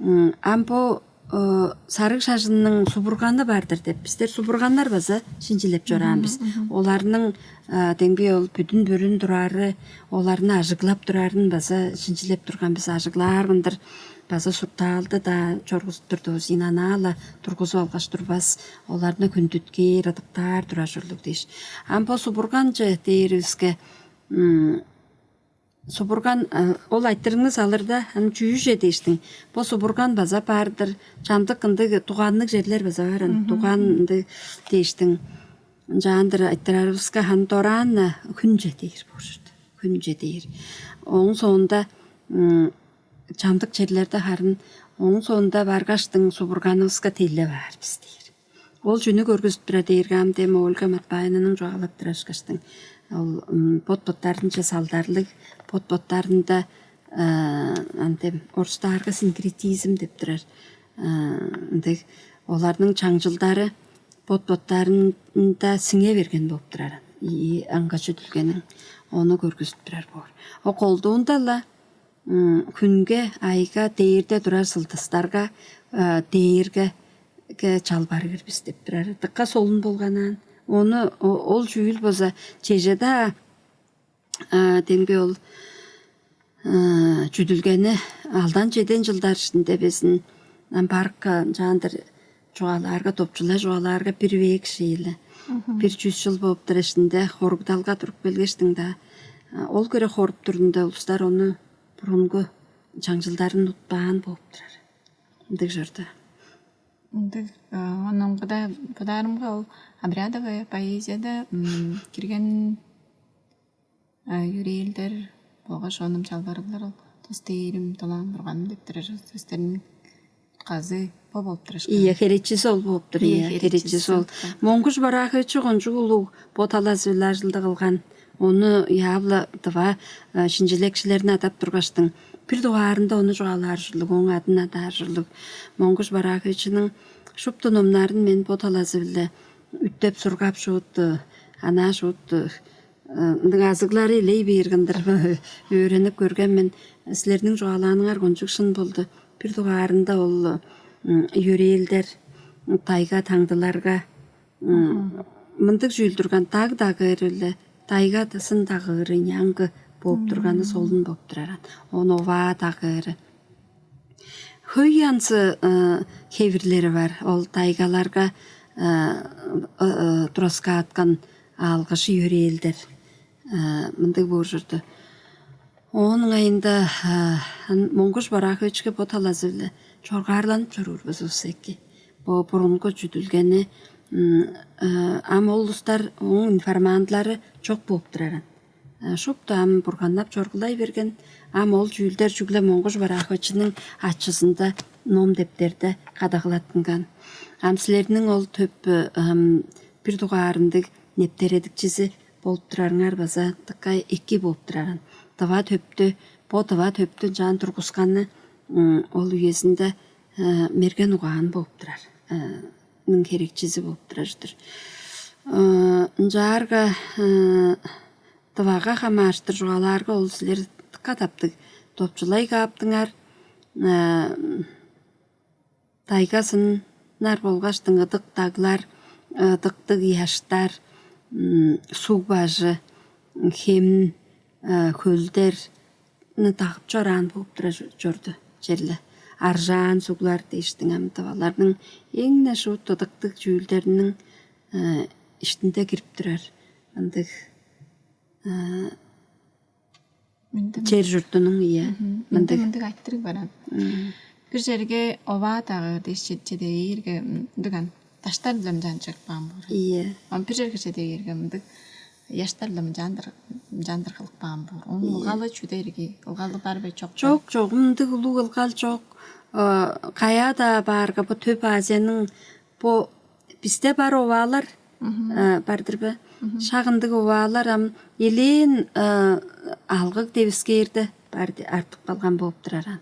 М, ам бо, э, сарыг шажынның субурганы бар-дыр деп, бистер субурганнар база шинчилеп чораан бис. Оларның, э, демги ол бүдүн бүрүн турары, оларны ажыглап турарын база шинчилеп турган бис, ажыглаар мындыр база суртаалды-даа чоргузуп турдувус, ийин, анаа-ла тургузуп алгаш турбас, оларны хүндүткээр, ыдыктаар турар ужурлуг дээш. Ам бо субурганче дээривиске, м, субурган, а, ол айтырыгны салырда, ам чүүже дээштиң. Бо субурган база бар-дыр, чамдык ындыг дуганныг черлер база бар, ам дуган ындыг дээштиң. Ынчаандыр айтырарывыска, ам дораан-на хүнче дээр боор чорду. Хүнче дээр. Ооң соонда, м, чамдык черлерде харын, ооң соонда баргаштың субурганывыска тейлеп аар бис дээр. Ол чүнү көргүзүп турар дээрге, ам дем Ольга Матбаевнаның чугаалап турар ышкаштың. Ол, м, бот-боттарынче салдарлыг, бот-боттарында, э, ам дем орустаарга синкретизм деп турар. Э, ындыг оларның чаңчылдары бот-боттарында сиңе берген болуп турар. Ийи аңгы чүдүлгениң. Ону көргүзүп турар боор. Ол колдуунда-ла, м, хүнге, айга, дээрде турар сылдыстарга, э, дээрге, ге чалбарыыр бис деп турар. Дыка солун болган аан. Ону, о-, ол чүүл болза, чеже-даа, э, демги ол, э, чүдүлгени алдан чеден чылдар иштинде безин, ам, барыкка ынчаандыр чугаалаарга, допчулай чугаалаарга, бир век шииле. Бир чүс чыл болуптар эштинде хоругдалга туруп келгештиң-даа, ол кире хоруп турунда улустар ону бурунгу чаңчылдарын утпаан болуп турар. Ындыг чорду. Ындыг. Оноңгуда бодаарымга ол обрядовая поэзияда кирген юрээлдер болгаш ону чалбарыглар ол тостээрим, долаан бурганым деп турар сөстерниң утказы бо болуп турар. Ийе, херечизи ол болуп тур. Ийе, херечизи ол. Моңгуш Бараахович кончуг улуг бо талазы-биле ажылды кылган. Ону яавла дыва шинчилекчилерин адап тургаштың, бир дугаарында ону чугаалаар ужурлуг, ооң адын адаар ужурлуг. Моңгуш Барааховичиниң шупту номнарын мен бо талазы-биле үттеп-сургап шуут, анаа шуут ындыг азыглары илей бээр кылдыр өөренип көрген мен. Силерниң чугаалааныңар кончуг шын болду. Бир дугаарында ол йөрээлдер, тайга таңдыларга мындыг чүүл турган: даг дагыыр-биле тайга сын дагыыры няңгы бооп турганы солун бооп турар. Ону оваа дагыыры. Хөй янзы хевирлери бар. Ол тайгаларга тураскааткан алгыш йөрээлдер мындыг боор чорду. Оон ыңайында Моңгуш Барааховичке бо талазы-биле чоргаарланып чоруур бис эки. Бо бурунгу чүдүлгени ам ол улустар, ооң информантлары чок бооп тураран. Шупту ам бурганнап чоргулай берген. Ам ол чүүлдер чүгле Моңгуш Барааховичиниң ачызында ном-дептерде кадагалаттынган. Ам силерниң ол төп бир дугаарындыг нептередикчизи болуп турарыңар база дыка эки болуп тураран. Дыва төптү, бо дыва төптү ынчаан тургусканы ол үезинде мерген угаан болуп турар. Ның херекчизи болуп турар-дыр. Ынчаарга дывага хамаарыштыр чугаалаарга, ол силер дыка таптыг допчулай кааптыңар. Тайгазыннар болгаштың ыдык даглар, ыдыктыг ыяштар, суг бажы, хем, хөлдерни дагып чораан болуп тура чорду черле. Аржаан суглар дээштиң ам дываларның эң-не шуут ыдыктыг чүүлдериниң иштинде кирип турар ындыг чер-чуртунуң. Ийе. Мындыг, мындыг айтырыг баран. Бир черге оваа дагы дээш чеде бээрге, мындыган даштар-биле мынчаан чыгып каан боор. Ийе. Ам бир черге чеде бээрге, мындыг ыяштар-биле мынчаандыр, мынчаандыр кылып каан боор. Ону ылгалы чүдерги, ылгалы бар бе, чок бе? Чок, чок, мындыг улуг ылгал чок. Каяа-даа баарга, бо Төп Азияның бо бисте бар оваалар бар-дыр бе? Шак ындыг оваалар ам элээн алгыг девискээрде бар артып калган болуп турар.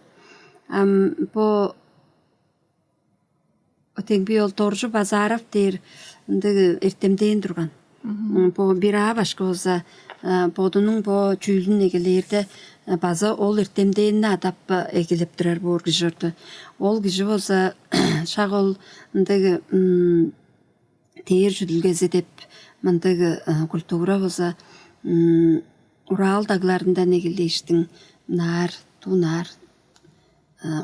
Ам бо Отеңби ол Доржу Базаров дээр ындыг эртемдээн турган. Бо бир аа башкы болза бодунуң бо чүүлүн эгелээрде база ол эртемдээнни адап эгелеп турар боор кижи чорду. Ол кижи болза шак ол ындыг дээр чүдүлгези деп мындыг культура болза Урал дагларындан эгелээштиң наар, дуу наар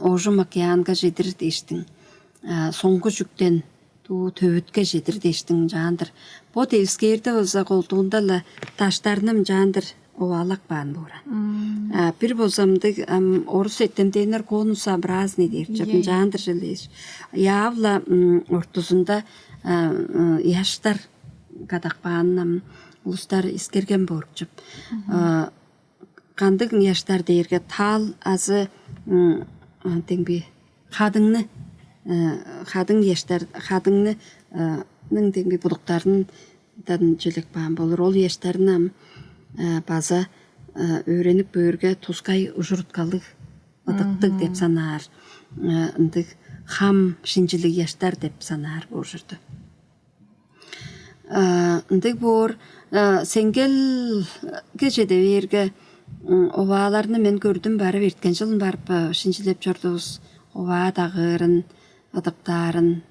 Оожум океанга чедир дээштиң, соңгу чүктен дуу төвүтке чедир дээштиң ынчаан-дыр. Бо девискээрде болза колдуунда-ла даштарны ынчаан-дыр оваалап каан боор. Бир болза мындыг ам орус эртемденнер конусообразный дээр чоп, ынчаан-дыр чүве дээш. Яавла ортузунда ыяштар кадак баанын ам улустар искерген боор чоп. Кандыг ыяштар дээрге тал азы деңби хадыңны, хадың ыяштар, хадыңны ның деңби будуктарындан чүлек баан болур. Ол ыяштарны ам база өөренип көөрге тускай ужуруткалыг, ыдыктыг деп санаар, ындыг хам шинчилиг ыяштар деп санаар боор чорду. Ындыг боор. Сеңгелге чеде бээрге овааларны мен көрдүм барып, эрткен чылын барып шинчилеп чордувус. Оваа дагыырын, ыдыктаарын,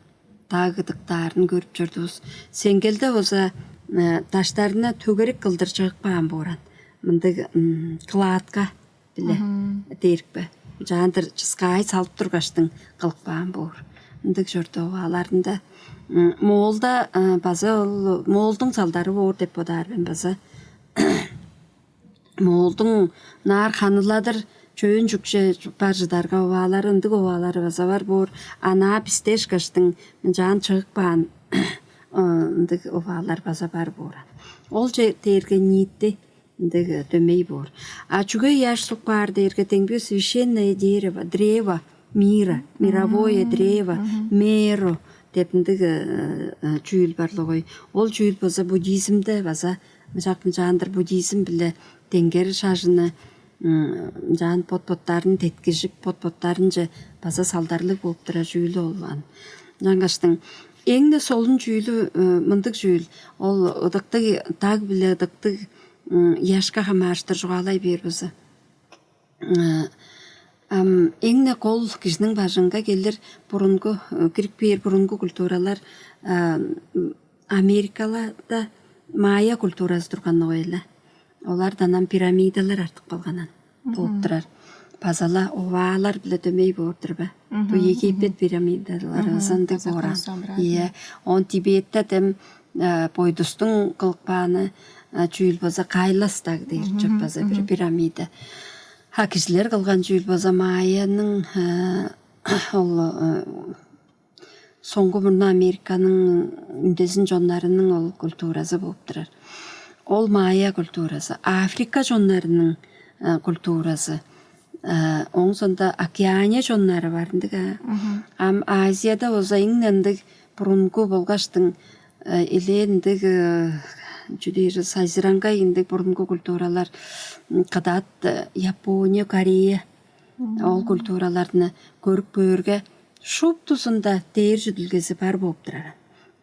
даг ыдыктаарын көрүп чордувус. Сеңгелде болза даштарны төгерек кылдыр чыгып каан бооран. Мындыг кылаатка биле дээрикпе. Ынчаан-дыр чыскаай салып тургаштың кылып каан боор. Ындыг чорду овааларында. Моолда база ол моолдуң салдары боор деп бодаар мен база. Моолдуң наар ханыладыр чөөн чүкче бар чыдарга оваалары, ындыг оваалары база бар боор. Анаа бисте ышкаштың мынчаан чыгып каан ындыг оваалар база бар боор. Ол че дээрге ниитти ындыг дөмей боор. А чүге ыяш суп каар дээрге, демги священное дерево, древо мира, мировое древо, меро деп ындыг чүүл барлыгой. Ол чүүл база буддизмде база мыжак мынчаандыр, буддизм биле деңгер шажыны мынчаан бот-боттарын теткижип, бот-боттарынче база салдарлыг болуп турар чүүлү ол ан. Ынчангаштың эң-не солун чүүлү мындыг чүүл, ол ыдыктыг даг биле ыдыктыг ыяшка хамаарыштыр чугаалай бээр база. Ам эң-не кол кижиниң бажыңга келир бурунгу, кирип бээр бурунгу культуралар Америкаларда майя культуразы турганны койле. Олардан ам пирамидалар артып калганан болуп турар. Базала оваалар биле дөмей боор-дур бе? Бу Египет пирамидалары ызандыг боора. Ийе, он Тибетте дем бойдустуң кылып кааны чүүл база кайластаг дээр чок база бир пирамида. А кижилер кылган чүүл база майяның ол соңгу мурну Американың үндезин чоннарының ол культуразы болуп турар. Ол майя культуразы, Африка чоннарының культуразы, оң сонда Океания чоннары бар ындыг. Ам Азияда болза эң ындыг бурунгу болгаштың элээн ындыг чүдээр сайзыраңгай ындыг бурунгу культуралар Кыдат, Япония, Корея. Ол культураларны көрүп көөрге, шуптузунда дээр чүдүлгези бар болуп турар.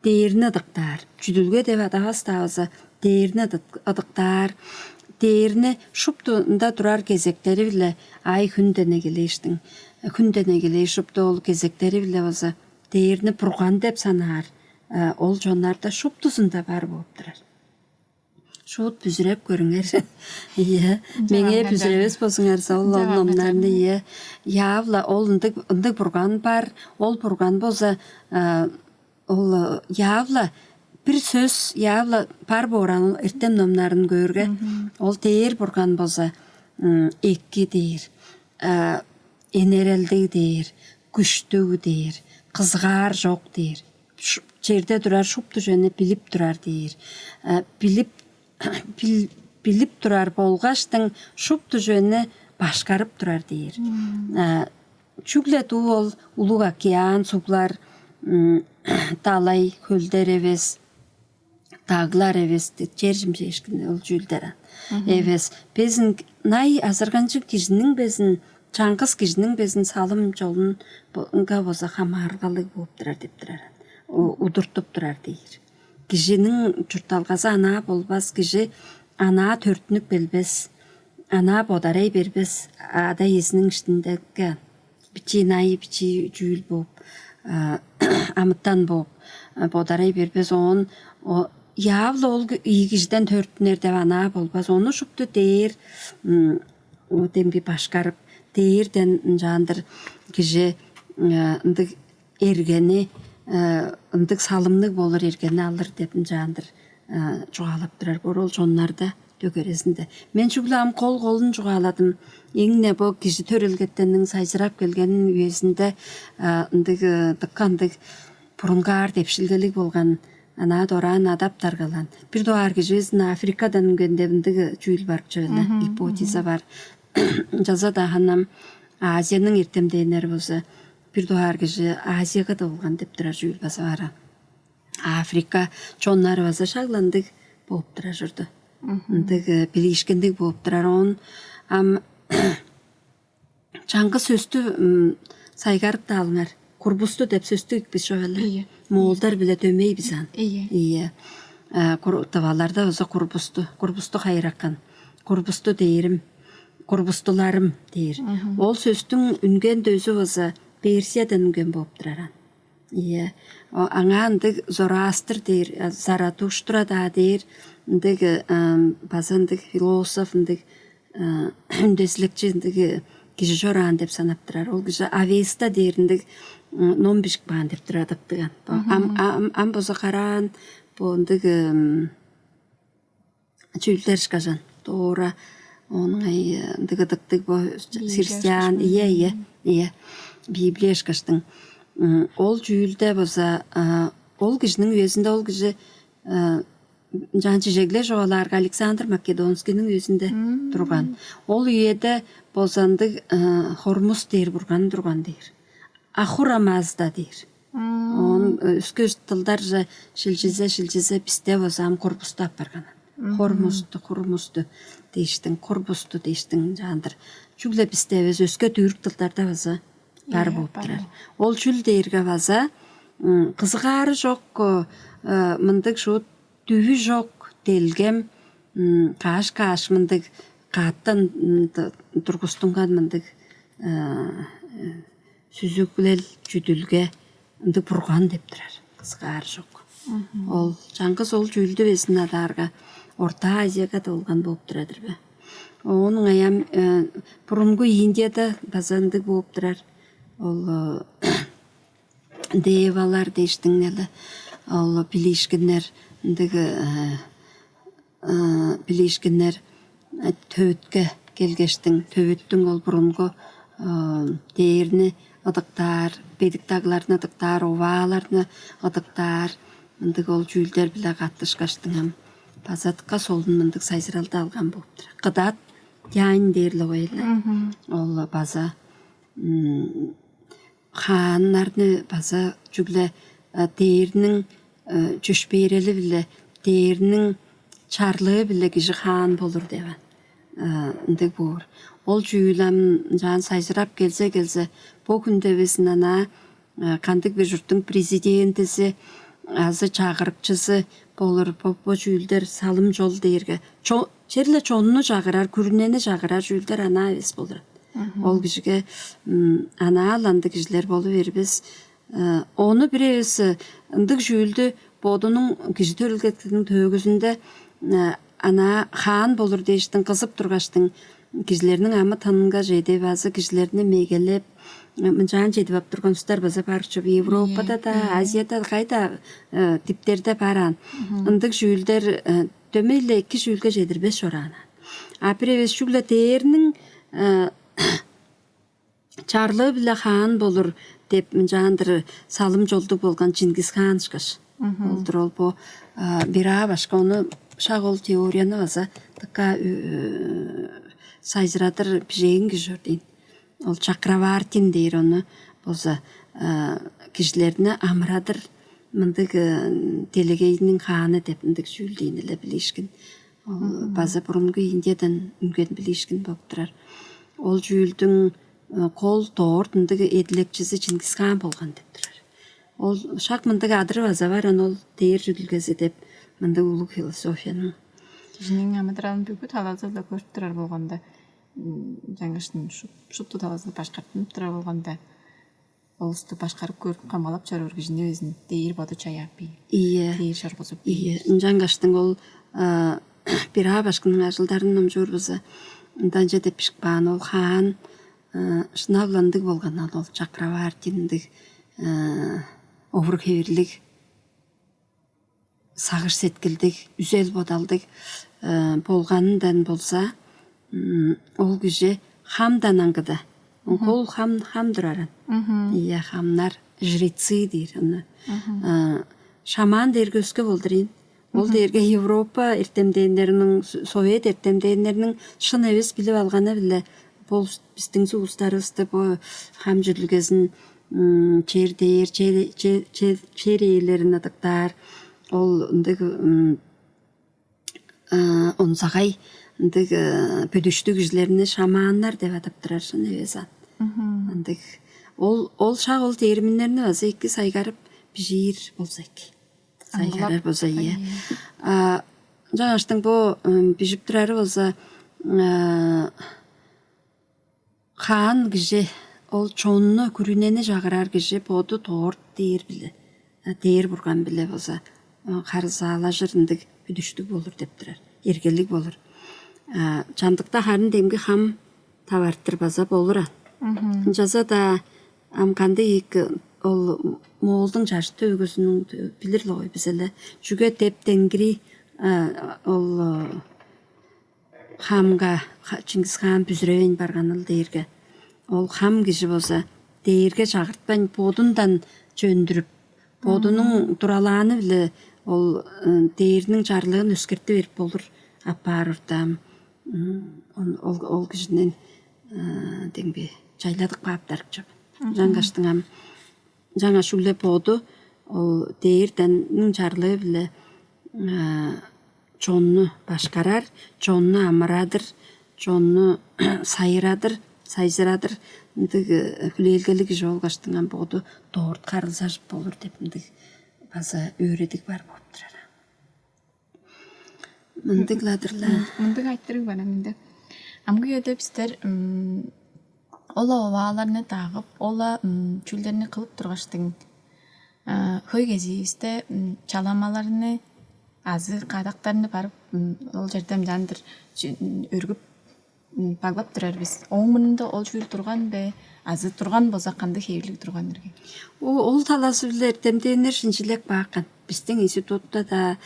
Дээрни ыдыктаар. Чүдүлге деп адавас-даа болза, дээрни ыдыктаар. Дээрни шупту ында турар кезектери-биле ай-хүнден эгелээштиң, хүнден эгелээш шупту ол кезектери-биле болза, дээрни бурган деп санаар ол чоннарда шуптузунда бар болуп турар. Шуут бүзүреп көрүңер. Ийе. Меңээ бүзүревес болзуңарза, ол ол номнарны, ийе. Яавла ол ындыг ындыг бурган бар. Ол бурган болза, ол яавла бир сөс яавла бар бооран ол эртем номнарын көөрге, ол дээр бурган болза, эки дээр, энерелдиг дээр, күштүг дээр, кызгаар чок дээр, черде турар шупту чүвени билип турар дээр. Билип билип турар болгаштың шупту чүвени башкарып турар дээр. Чүгле дуу ол улуг океан, суглар, далай, хөлдер эвес, даглар эвес, чер чимчээшкин ол чүүлдер эвес. Безин най азырганчыг кижиниң безин, чаңгыс кижиниң безин салым чолунга болза хамаарылгалыг болуп турар деп турар. Удуртуп турар дээр. Кижиниң чуртталгазы анаа болбас, кижи анаа төрүттүнүп келбес, анаа бодарай бербес, ада-иезиниң иштиндеге бичии найы, бичии чүүл бооп, амытан бооп бодарай бербес. Оон яавла ол ийи кижиден төрүттүнер деп анаа болбас. Ону шупту дээр демги башкарып, дээрден ынчаандыр кижи ындыг эргени, ындыг салымныг болур эргени алыр деп ынчаандыр чугаалап турар боор ол чоннарда дөгерезинде. Мен чүгле ам кол-колун чугааладым. Эң-не бо кижи төрелгеттенниң сайзырап келгенин үезинде ындыг дыка ындыг бурунгаар депшилгелиг болган, анаа дораан адап даргалаан. Бир дугаар кижи безин Африкадан үнгенде ындыг чүүл бар чүве-ле, гипотеза бар. Ынчалза-даа ханам Азияның эртемдээннери болза, бир дугаар кижи Азияга да болган деп турар чүүл база бар. Африка чоннары база шак-ла ындыг бооп турар чорду. Ындыг билиишкиндиг бооп турар. Оон ам чаңгыс сөстү сайгарып-даа алыңар. Курбусту деп сөстү икпис чоп эле. Моолдар биле дөмей бис ан. Ийе. Тываларда болза курбусту, курбусту хайыракан, курбусту дээрим, курбустуларым дээр. Ол сөстүң үнген дөзү болза Персиядан үнген болуп турар ан. Ийе. Аңаа ындыг Зороастр дээр, Заратуштра-даа дээр, ындыг база ындыг философ, ындыг үндезилекчи, ындыг кижи чораан деп санап турар. Ол кижи Авеста дээр ындыг м, ном бижип каан деп тур адыктыган. Бо ам ам ам боза караан бо ындыг м, чүүлдер ышкажан. Доора оның ай ындыг ыдыктыг бо сирсян ие ие ие Библия ышкаштың. М, Ол чүүлде база а, ол кижиниң үезинде ол кижи а, жан чижегле жоолаарга Александр Македонскийниң үезинде турган. Ол үеде бозандыг а, Хормус дээр бурган турган дээр. Ахура Мазда дээр. Он өскө тылдарже шилчизе шилчизе бисте база ам курбусту апарган. Хормусту, хурмусту дээштиң, курбусту дээштиң жаандыр. Чүгле бисте эвес өскө түрк тылдарда база бар болуп турар. Ол чүл дээрге база кызыгаары жок мындыг шуут дүвү жок делгем каш-каш мындыг кааттан тургустунган мындыг сүзүглел чүдүлге ындыг бурган деп турар. Кызыгаар жок. Ол чаңгыс ол чүүлдү безин адаарга Орта Азияга да болган болуп турадыр бе? Оонуң аям бурунгу Индияда база ындыг болуп турар. Ол девалар дээштиң эле ол билиишкиннер ындыг билиишкиннер төвүтке келгештиң, төвүттүң ол бурунгу дээрни ыдыктаар, бедик дагларны ыдыктаар, овааларны ыдыктаар ындыг ол чүүлдер-биле каттышкаштың ам база дыка солун мындыг сайзыралды алган болуптур. Кыдат тянь дээрле койле. Ол база хааннарны база чүгле дээрниң чөпшээрели-биле, дээрниң чарлыы-биле кижи хаан болур деп ындыг боор. Ол чүүл ам ынчаан сайжырап келзе-келзе, бо хүнде безин анаа кандыг бир чурттуң президентизи азы чагырыкчызы болур. Бо, бо чүүлдер салым чол дээрге черле чонну чагырар, күрүнени чагырар чүүлдер анаа эвес болур. Ол кижиге анааланды кижилер болу бербес. Ону бир эвес ындыг чүүлдү бодунуң кижи төрелгетиниң төөгүзүнде анаа хаан болур дээштиң кызып тургаштың, кижилерниң амы тынынга чедип азы кижилерни мегелеп, мынчаан чедип ап турган улустар база бар чоп. Европада да, Азияда кайда типтерде бараан ындыг чүүлдер дөмей-ле эки чүүлге чедирбес чораан. А бир эвес чүгле дээрниң чарлыы-биле хаан болур деп мынчаандыр салым чолдуг болган Чингис хаан ышкаш. Ол-дур ол бо бираа башка ону шак ол теорияны база дыка сайжырадыр бижээн кижи чор дейн. Ол Чакравартин дээр ону болза кижилерни амырадыр мындыг делегейниң хааны деп ындыг чүүл дейн эле билиишкин. Ол база бурунгу Индиядан үнген билиишкин болуп турар. Ол чүүлдүң кол дорт ындыг эдилекчизи Чингис хаан болган деп турар. Ол шак мындыг адыры база бар, ол дээр чүдүлгези деп мындыг улуг философияның. Кижиниң амыдыралын бүгү талазы-ла көрүп турар болганда, жаңгыштын шупту талазы башкартынып турар болганда, олусту башкарып көрүп камгалап чоруур кижини безин дээр боду чаяап бий. Ийе. Дээр чоргузуп бий. Ийе. Ынчангаштың ол бираа башкының ажылдарын номчуурбуза, ынданча деп бишип каан ол хаан шынап-ла ындыг болган, ол Чакравартиндиг овур-хевирлиг, сагыш-сеткилдиг, үзел-бодалдыг болганындан болза, ол кижи хамдан аңгыда. Ол хам хам тураран. Ийе, хамнар, жрецы дээр аны. Шаман дээрге өске болдурайн. Ол дээрге Европа эртемдээннериниң, Совет эртемдээннериниң шын эвес билип алганы-биле бо бистиң улустарывысты бо хам чүдүлгезин чер дээр, чер ээлерин ыдыктаар, ол ындыг онзагай ындыг бүдүштүг кижилерни шаманнар деп адап турар шын эвес ан. Ындыг ол ол шак ол терминнерни база эки сайгарып бижиир болза эки. Сайгарар болза ийе. Ынчангаштың бо бижип турары болза хаан кижи, ол чонну, күрүнени чагырар кижи боду дорт дээр-биле, дээр бурган-биле болза харызаалажыр ындыг бүдүштүг болур деп турар. Эргелиг болур. Чамдыкта харын демги хам тавартыр база болур ан. Ынчалза-даа ам кандыг ийик Ол Моолдуң чажыт өгүзүнүң билир-ле ой бизеле. Чүге деп денгири ол хамга Чингисхан бүзүревейн барганыл дээрге, ол хам кижи болза дээрге чагыртпайн, бодундан чөндүрүп, бодунуң туралааны-биле ол дээрниң чарлыын өскерти берип болур апаар ортаам. Ол, ол кижинен демги чайладык бааптарып чоп. Ынчангаштың ам жаңа шүгле боду ол дээрденниң чарлыы-биле чонну башкарар, чонну амырадыр, чонну сайырадыр, сайзырадыр. Ындыг хүлээлгелиг кижи болгаштың ам боду дорт харылзажып болур деп ындыг база өөредиг бар болуп турар. Мындыгладырлар. Мындыг айтырыг бар мында. Амгы үеде бистер ол овааларны дагып, ол чүүлдерни кылып тургаштың, хөй кезиивисте чаламаларны азы кадактарны барып, ол черде ынчаандыр өргүп баглап турар бис. Ооң мурнунда ол чүүл турган бе? Азы турган болза, кандыг хевирлиг турган ирги? Ол талазы-биле эртемдээннер шинчилеп бааккан. Бистиң институтта-даа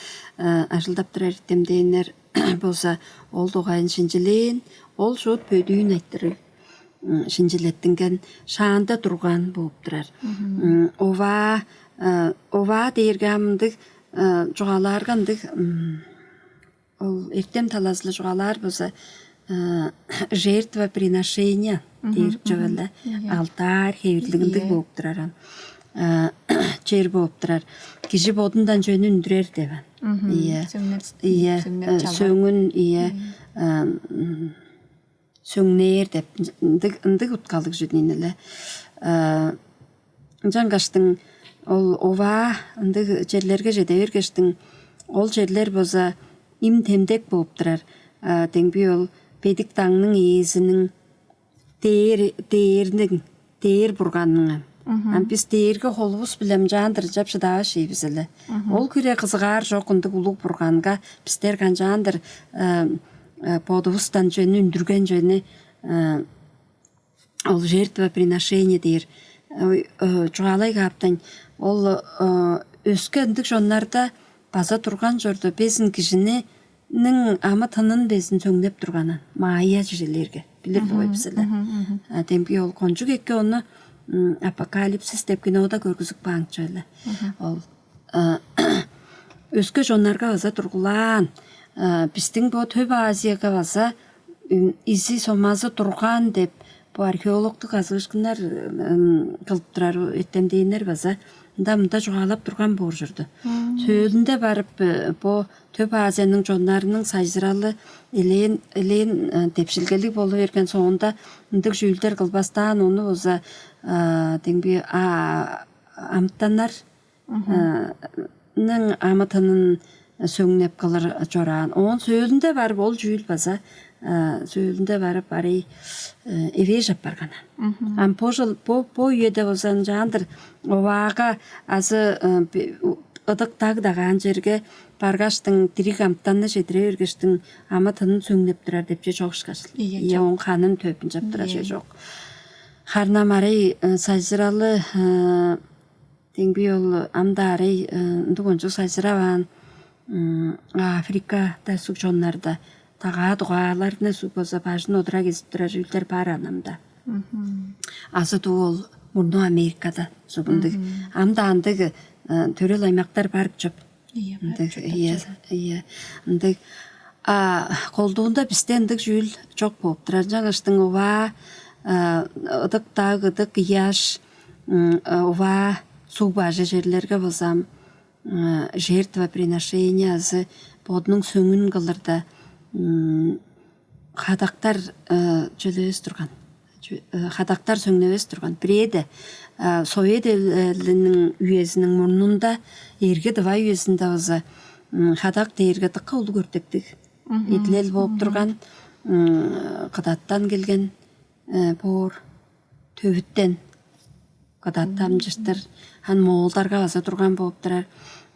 ажылдап турар эртемдээннер болза, ол дугайын шинчилээн, ол шуут бөдүүн айтырыг шинчилеттинген, шаанда турган бооп турар. Оваа, оваа дээрге амдыг чугаалаарга ындыг, ол эртем талазылы чугаалаар болза, жертва приношения дээр чүве-ле. Алтарь хевирлиг ындыг бооп турар ам. Чер бооп турар. Кижи бодундан чөнү үндүрер деп ам. Ийе. Сөңнер, ийе. Сөңнер чалар. Сөңүн, ийе. Сөңнээр деп ындыг, ындыг уткалыг чүдүн эле. Ынчангаштың ол оваа ындыг черлерге чеде бергештиң, ол черлер болза им-темдек бооп турар. Демги ол бедик даңның ээзиниң дээр, дээрниң, дээр бурганның ам. Ам бис дээрге холувус-биле ынчаандыр чап шыдавас ийик бис эле. Ол хире кызыгаар чок ындыг улуг бурганга бистер канчаандыр бодувустан чүвени үндүрген чүвени ол жертва приношения дээр. Чугаалай кааптайн, ол өске ындыг чоннарда база турган чорду, безин кижиниң амы-тынын безин сөңнеп турганын, майя чүрелерге билир дугай бис эле. Демги ол кончуг эки ону Апокалипсис деп кинода көргүзүп каан чүве-ле. Ол өске чоннарга база тургулаан, бистиң бо Төп Азияга база изи-сомазы турган деп бо археологтуг казыышкыннар кылып турар, эртемдээннер база ында-мында чугаалап турган боор чорду. Сөөлүнде барып бо Төп Азияның чоннарының сайзыралы элээн, элээн депшилгелиг болу берген соонда ындыг чүүлдер кылбастаан, ону база демги амытаннар ның амы-тынын сөңнеп кылыр чораан. Оон сөөлүнде барып ол чүүл база сөөлүнде барып арай эвээш апарган. Ам бо жыл, бо, бо үеде болза ынчаандыр оваага азы ыдык даг дагаан черге баргаштың, дириг амытанны чедире бергештиң, амы-тынын сөңнеп турар депче чок ышкаш. Ийе, ийе, оң ханын төпүнчеп турар чүве чок. Харнам арай сайзыралы. Демги ол ам-даа арай ындыг ончуг сайзыраваан, Африкада суг чоннарда дагаа дугааларны суг болза бажын одура кезип турар чүүлдер бар анамда. Азы дуу ол мурнуу Америкада суг ындыг. Ам-даа ындыг төрел аймактар бар чоп. Ындыг, ие, ие. Ындыг. А колдуунда бисте ындыг чүүл чок болуп турар. Жаңаштың уваа, ыдык даг, ыдык ыяш, уваа суг бажы черлерге базам жертвоприношениязы бодунуң сөңүн кылырда, кадактар чөлевес турган, кадактар сөңневес турган. Бирээде Совет Элиниң үезиниң мурнунда, эрге дывай үезинде база кадак дээрге дыка улуг өртектиг эдилел болуп турган, кыдаттан келген боор, төвүттен кыдаттамчыштыр. Хан моолдарга база турган болуп турар.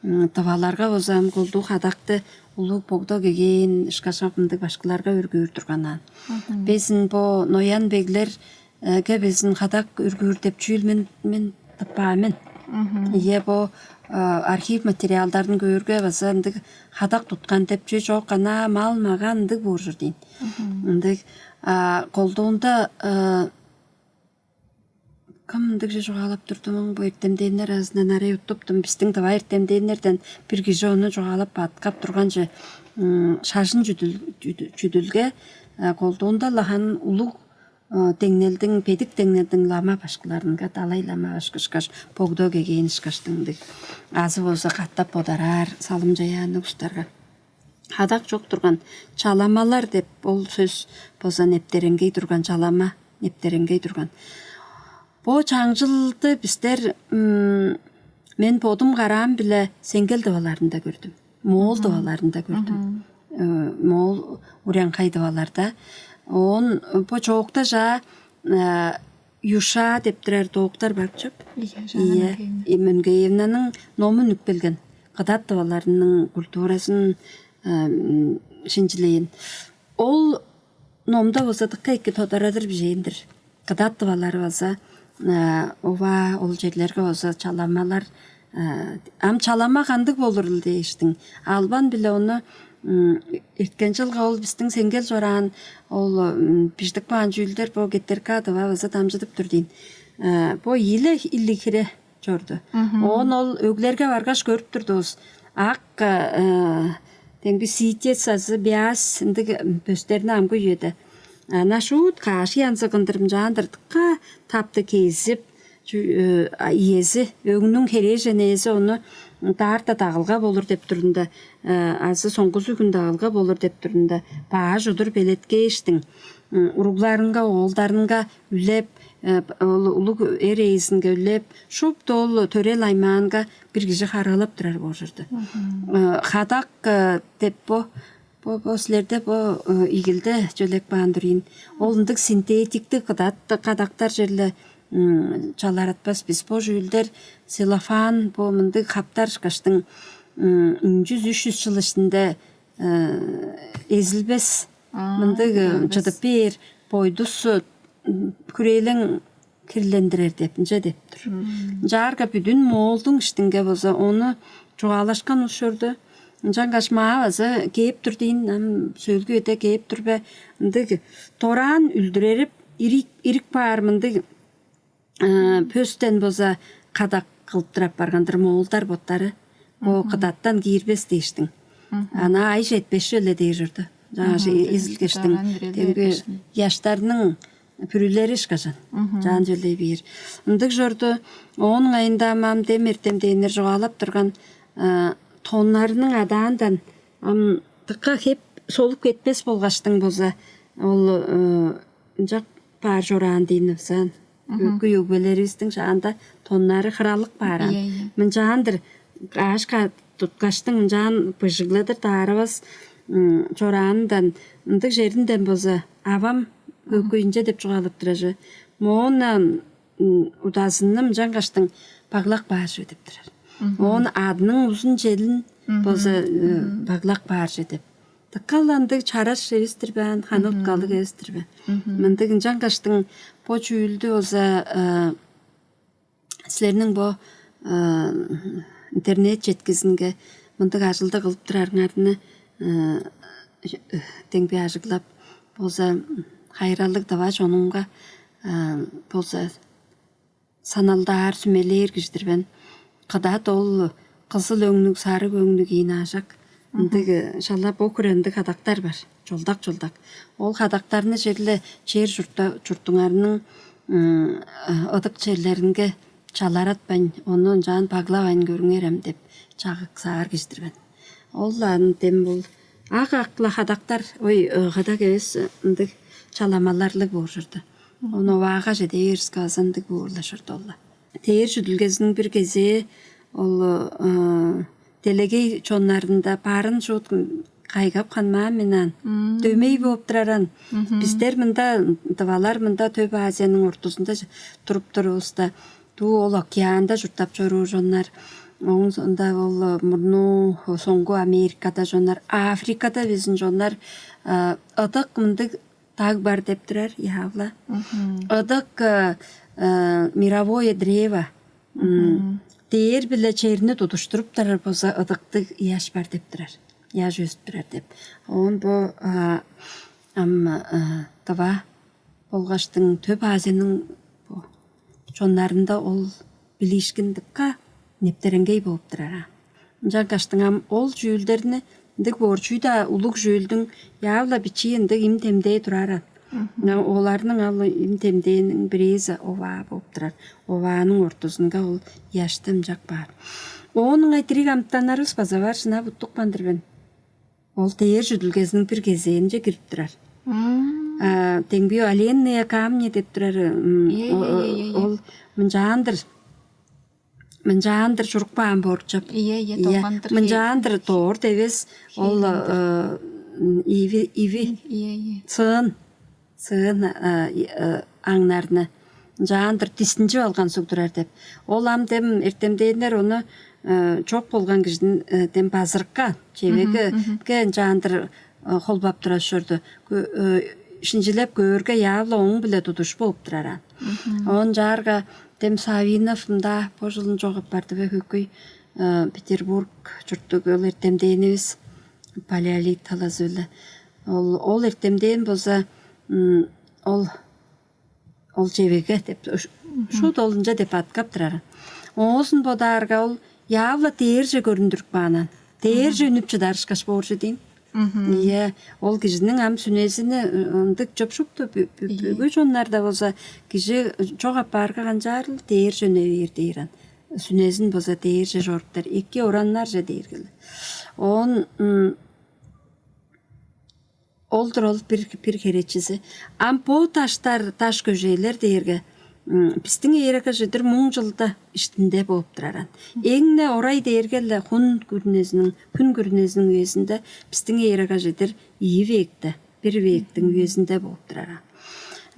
Дываларга база ам колдуу кадакты улуг богда кегээн ышкаш ындыг башкыларга өргүүр турганнаан. Безин бо ноян беглерге безин кадак өргүүр деп чүүл мен, мен тыппаан мен. Ийе, бо архив материалдарын көөрге база ындыг хадак туткан деп чүве чок, анаа мал-маган ындыг боор чор дийин. Ындыг колдуунда кым ындыг же чугаалап турдумуң, бо эртемденнер аразындан арай уттуптум. Бистиң тыва эртемденнерден бир кижи ону чугаалап бадыткап турган че. Шажын чүдүлге колдуунда-ла харын улуг деңнелдиң, бедик деңнелдиң лама башкыларынга, далай-лама башкы ышкаш, богдо кегээн ышкаштың ындыг азы болза катап бодараар салым-чаяанныг улустарга. Хадак чок турган, чаламалар деп ол сөс болза нептереңгей турган, чалама нептереңгей турган. Бо чаңчылды бистер мен бодум караам-биле Сеңгел тываларында көрдүм. Моол тываларында көрдүм. Моол урянхай тываларда. Оон бо чоокта чаа Юша деп турар доктор бар чоп. Ийе, Жанна Мөңгеевна. Мөңгеевнаның ному үнүп келген. Кыдат тываларының культуразын шинчилээн. Ол номда болза дыка эки тодарадыр бижээн-дир. Кыдат тывалары база ова ол черлерге болза чаламалар. Ам чалама кандыг болурул дээштиң. Албан-биле ону эрткен чылга ол бистиң Сеңгел чораан ол биждик баан чүүлдер бо кеттерка тыва база дамчыдып тур дийин. Бо ийиле илиг хире чорду. Оон ол өглерге баргаш көрүп турдувус. Ак демги ситец азы бяс ындыг пөстерни амгы үеде. Ана шуут каш янзы кындырымчаан дыртыкка тапты кезип, иези, өңнүң херээжен ээзи ону даарта дагылга болур деп турунда, азы соңгузу хүн дагылга болур деп турунда, бааш удур белеткээштиң. Уругларынга, оолдарынга үлеп, ол улуг эр ээзинге үлеп, шупту ол төрел аймаанга бир кижи харыылап турар болчурду. Хадак деп бо бо бо силерде бо игилде чөлек баан турийин. Ол ындыг синтетиктиг кыдат кадактар черле чаларатпас бис. Бо чүүлдер целлофан, бо мындыг хаптар ышкаштың үч-үш чыл иштинде эзилбес, мындыг чыдып бээр, бойдус хүрээлең кирлендирер деп, ынча деп тур. Ынчаарга бүдүн Моолдуң иштинге болза ону чугаалашкан ушурду. Ынчангаш маа база кээп тур дийин, ам сөөлгү эде кээп тур бе? Ындыг дораан үлдүрерип, ирик, ирик баар мындыг пөстен болза кадак кылып тур апарган-дыр моолдар боттары. Бо кыдаттан киирбес дээштиң. Ана ай четпеш эле дээр чорду. Жаңа эзилгештиң демги яштарның бүрүлери ышкажан. Жаан чөлей бээр. Ындыг чорду. Оон ыңайында ам дем эртемдээннер чугаалап турган тоннарының адаандан ам дыка хеп солуп кетпес болгаштың болза, ол ынчак баар чораан дийин ывзаан. Өггүй өгбелеривистиң шаанда тоннары хыралык бааран. Мынчаандыр кааш туткаштың ынчаан быжыгладыр даарывас чораанындан ындыг черинден болза, авам өггүй ынча деп чугаалап турар чүве. Моон удазынным ынчангаштың баглак баар чүве деп турар. Оон адының узун челин болза баглак баар чүве деп. Дыка-ла ындыг чараш эвес-тир бе аан, ханы уткалыг эвес-тир бе? Мындыг ынчангаштың бо чүүлдү болза силерниң бо интернет четкизинге мындыг ажылды кылып турарыңарны демги ажыглап болза, хайыралыг дыва чонумга болза саналдаар, сүмелээр кижи-дир мен. Кыдат ол кызыл өңнүг, сарыг өңнүг ийин аажак. Ындыг шала бо хире ындыг хадактар бар. Чолдак-чолдак. Ол хадактарны черле чер чуртта чуртуңарның ыдык черлеринге чаларатпайн, ону ынчаан баглавайн көрүңерем деп чагык саар кижи-дир мен. Ол ан дем бул ак-акла хадактар, ой, кадак эвес ындыг чаламаларлыг боор чорду. Ону оваагаже дээриске база ындыг буурлашыр долла. Дээр чүдүлгезиниң бир кезээ ол делегей чоннарында барын шуут кайгап ханмаан мен аан. Дөмей бооп тураран. Бистер мында, дывалар мында Төп Азияның ортузунда туруп турувуста, дуу ол океанда чурттап чоруур чоннар, оон соонда ол мурнуу соңгу Америкада чоннар, Африкада безин чоннар ыдык мындыг даг бар деп турар, Яавла. Ыдык мировое древо. Дээр-биле черни тудуштуруп турар болза, ыдыктыг ыяш бар деп турар. Ыяш өзүп турар деп. Оон бо ам тыва болгаштың төп Азияның бо чоннарында ол билиишкин дыка нептереңгей болуп турар. Ынчангаштың ам ол чүүлдерни ындыг боор чүү-даа улуг чүүлдүң яавла бичии ындыг им-демдээ турар. Оларның ал им-демдээниң бирээзи оваа болуп турар. Овааның ортузунга ол ыяшты ымчак баар. Оон ыңай дириг амытаннарывыс база бар, шынап уттупкан-дыр мен. Ол дээр чүдүлгезиниң бир кезээнче кирип турар. Теңбио оленные камни деп турар. Ол мынчаандыр мынчаандыр чурук баан боорчап. Ийе, ийе, долгандыр. Мынчаандыр дорт эвес, ол иви иви Ийе, ийе. Сыын сыын аңнарны ынчаандыр дистинчип алган суг турар деп. Ол ам дем эртемдээннер ону чок болган кижидин дем базырыкка чевеге ынчаандыр холбап турар чорду. Шинчилеп көөрге яавла оң биле тудуш болуп турар ан. Оон чаарга дем Савинов мында бо жылын чогап барды бе хөкүй Петербург чурттуг ол эртемдээнивис палеолит талазы биле. Ол ол эртемдээн болза ол ол чевеге деп шут олунча деп аткап турар. Оозун бодаарга ол яавла дээрже көрүндүрүп каанан. Дээрже үнүп чыдарышкаш бооржу дейм. Ийе, ол кижиниң ам сүнезини ындык чопшупту бүгү чоннарда болза кижи чок апаарга канчаарыл дээрже үне бээр дээр ан. Сүнезин болза дээрже жоруптар, эки ораннарже дээргел. Оон ол-дур ол бир бир херечизи. Ам бо таштар, даш көжээлер дээрге бистиң ээрегежедир муң чылда иштинде болуп тураран. Эң-не орай дээрге-ле хүн күрүнезиниң, хүн күрүнезиниң үезинде бистиң ээрегежедир ийи векте, бир вектиң үезинде болуп тураран.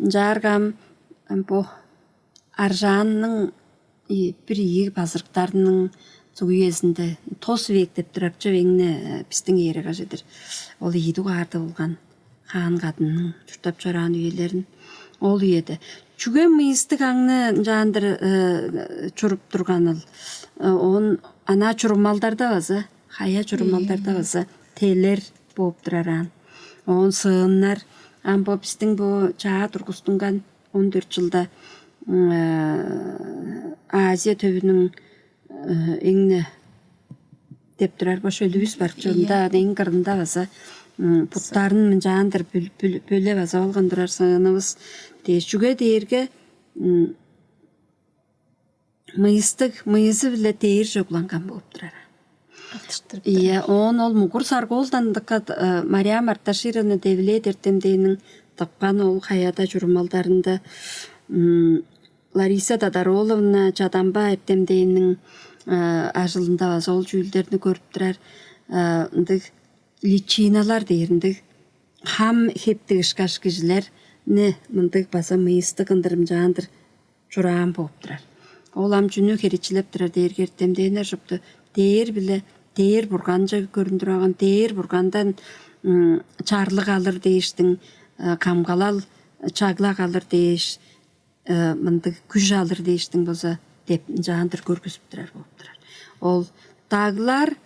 Ынчаарга ам бо аржаанның бир ийи базырыктарының үезинде тос век деп турар чүвеңни бистиң ээрегежедир ол ийи дугаарда болган хаан кадынның чурттап чораан үелерин ол үеде чүге мыйыстыг аңны ынчаандыр чуруп турганыл. Он ана чурумалдарда база, хая чурумалдарда база телер бооп турар аан. Он сыыннар ам бо бистиң бо чаа тургустунган он дөрт жылда Азия төвүнүң эңне деп турар бо шөлүвүс бар чонда, эң кырында база буттарын мынчаандыр бөле база алган турар сыынывыс дээш чүге дээрге мыйыстыг мыйызы-биле дээрже угланган болуп турар. Атыштырып Ийе, оон ол мугур саргоолдан дыкка Мариам Арташировна Девилет эртемдээниң тыпкан ол хаяда чурумалдарында Лариса Додароловна Чадамба эртемдээниң ажылында база ол чүүлдерни көрүп турар. Ындыг личиналар дээр ындыг хам хептиг ышкаш кижилерни мындыг база мыйыстыг ындырымчаандыр чураан бооп турар. Ол ам чүнү херечилеп турар дээрге эртемдээннер шупту дээр биле дээр бурганче көрүндүр алган, дээр бургандан чарлык алыр дээштиң, камгалал, чаглак алыр дээш, мындыг күш алыр дээштиң болза деп ынчаандыр көргүзүп турар болуп турар. Ол даглар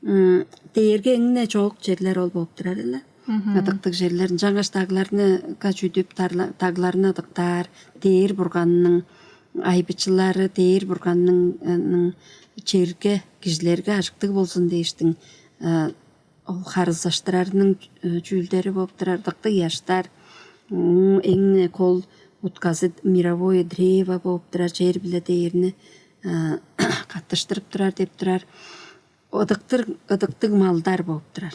дээрге эң-не чоок черлер ол болуп турар эле. Ыдыктыг черлер ынчангаш дагларны качүдүп, дагларны ыдыктаар, дээр бурганның айбычылары, дээр бурганның черге, кижилерге ажыктыг болзун дээштиң ол харылзаштырарының чүүлдери болуп турар ыдыктыг ыяштар. Эң кол утказы мировое древо болуп турар, чер биле дээрни каттыштырып турар деп турар. Ыдыктыр ыдыктыг малдар болуп турар.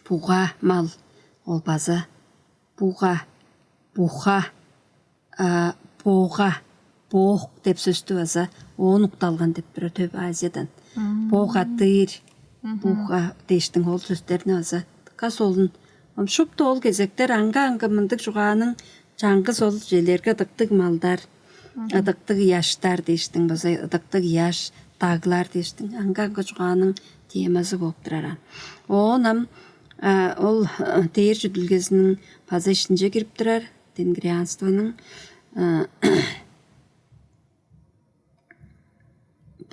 Буга мал, ол база буга, буха, боога, боок деп сөстү база оон укталган деп турар Төп Азиядан. Боога дыыр, буха дээштиң ол сөстерни база кас олун. Шупту ол кезектер аңга-аңгы мындыг чугааның чаңгыс ол желерге ыдыктыг малдар, ыдыктыг ыяштар дээштиң база ыдыктыг ыяш, даглар дээштиң аңга-аңгы чугааның темазы болуп турар. Оон ам ол дээр чүдүлгезиниң база ишинче кирип турар денгрианствоның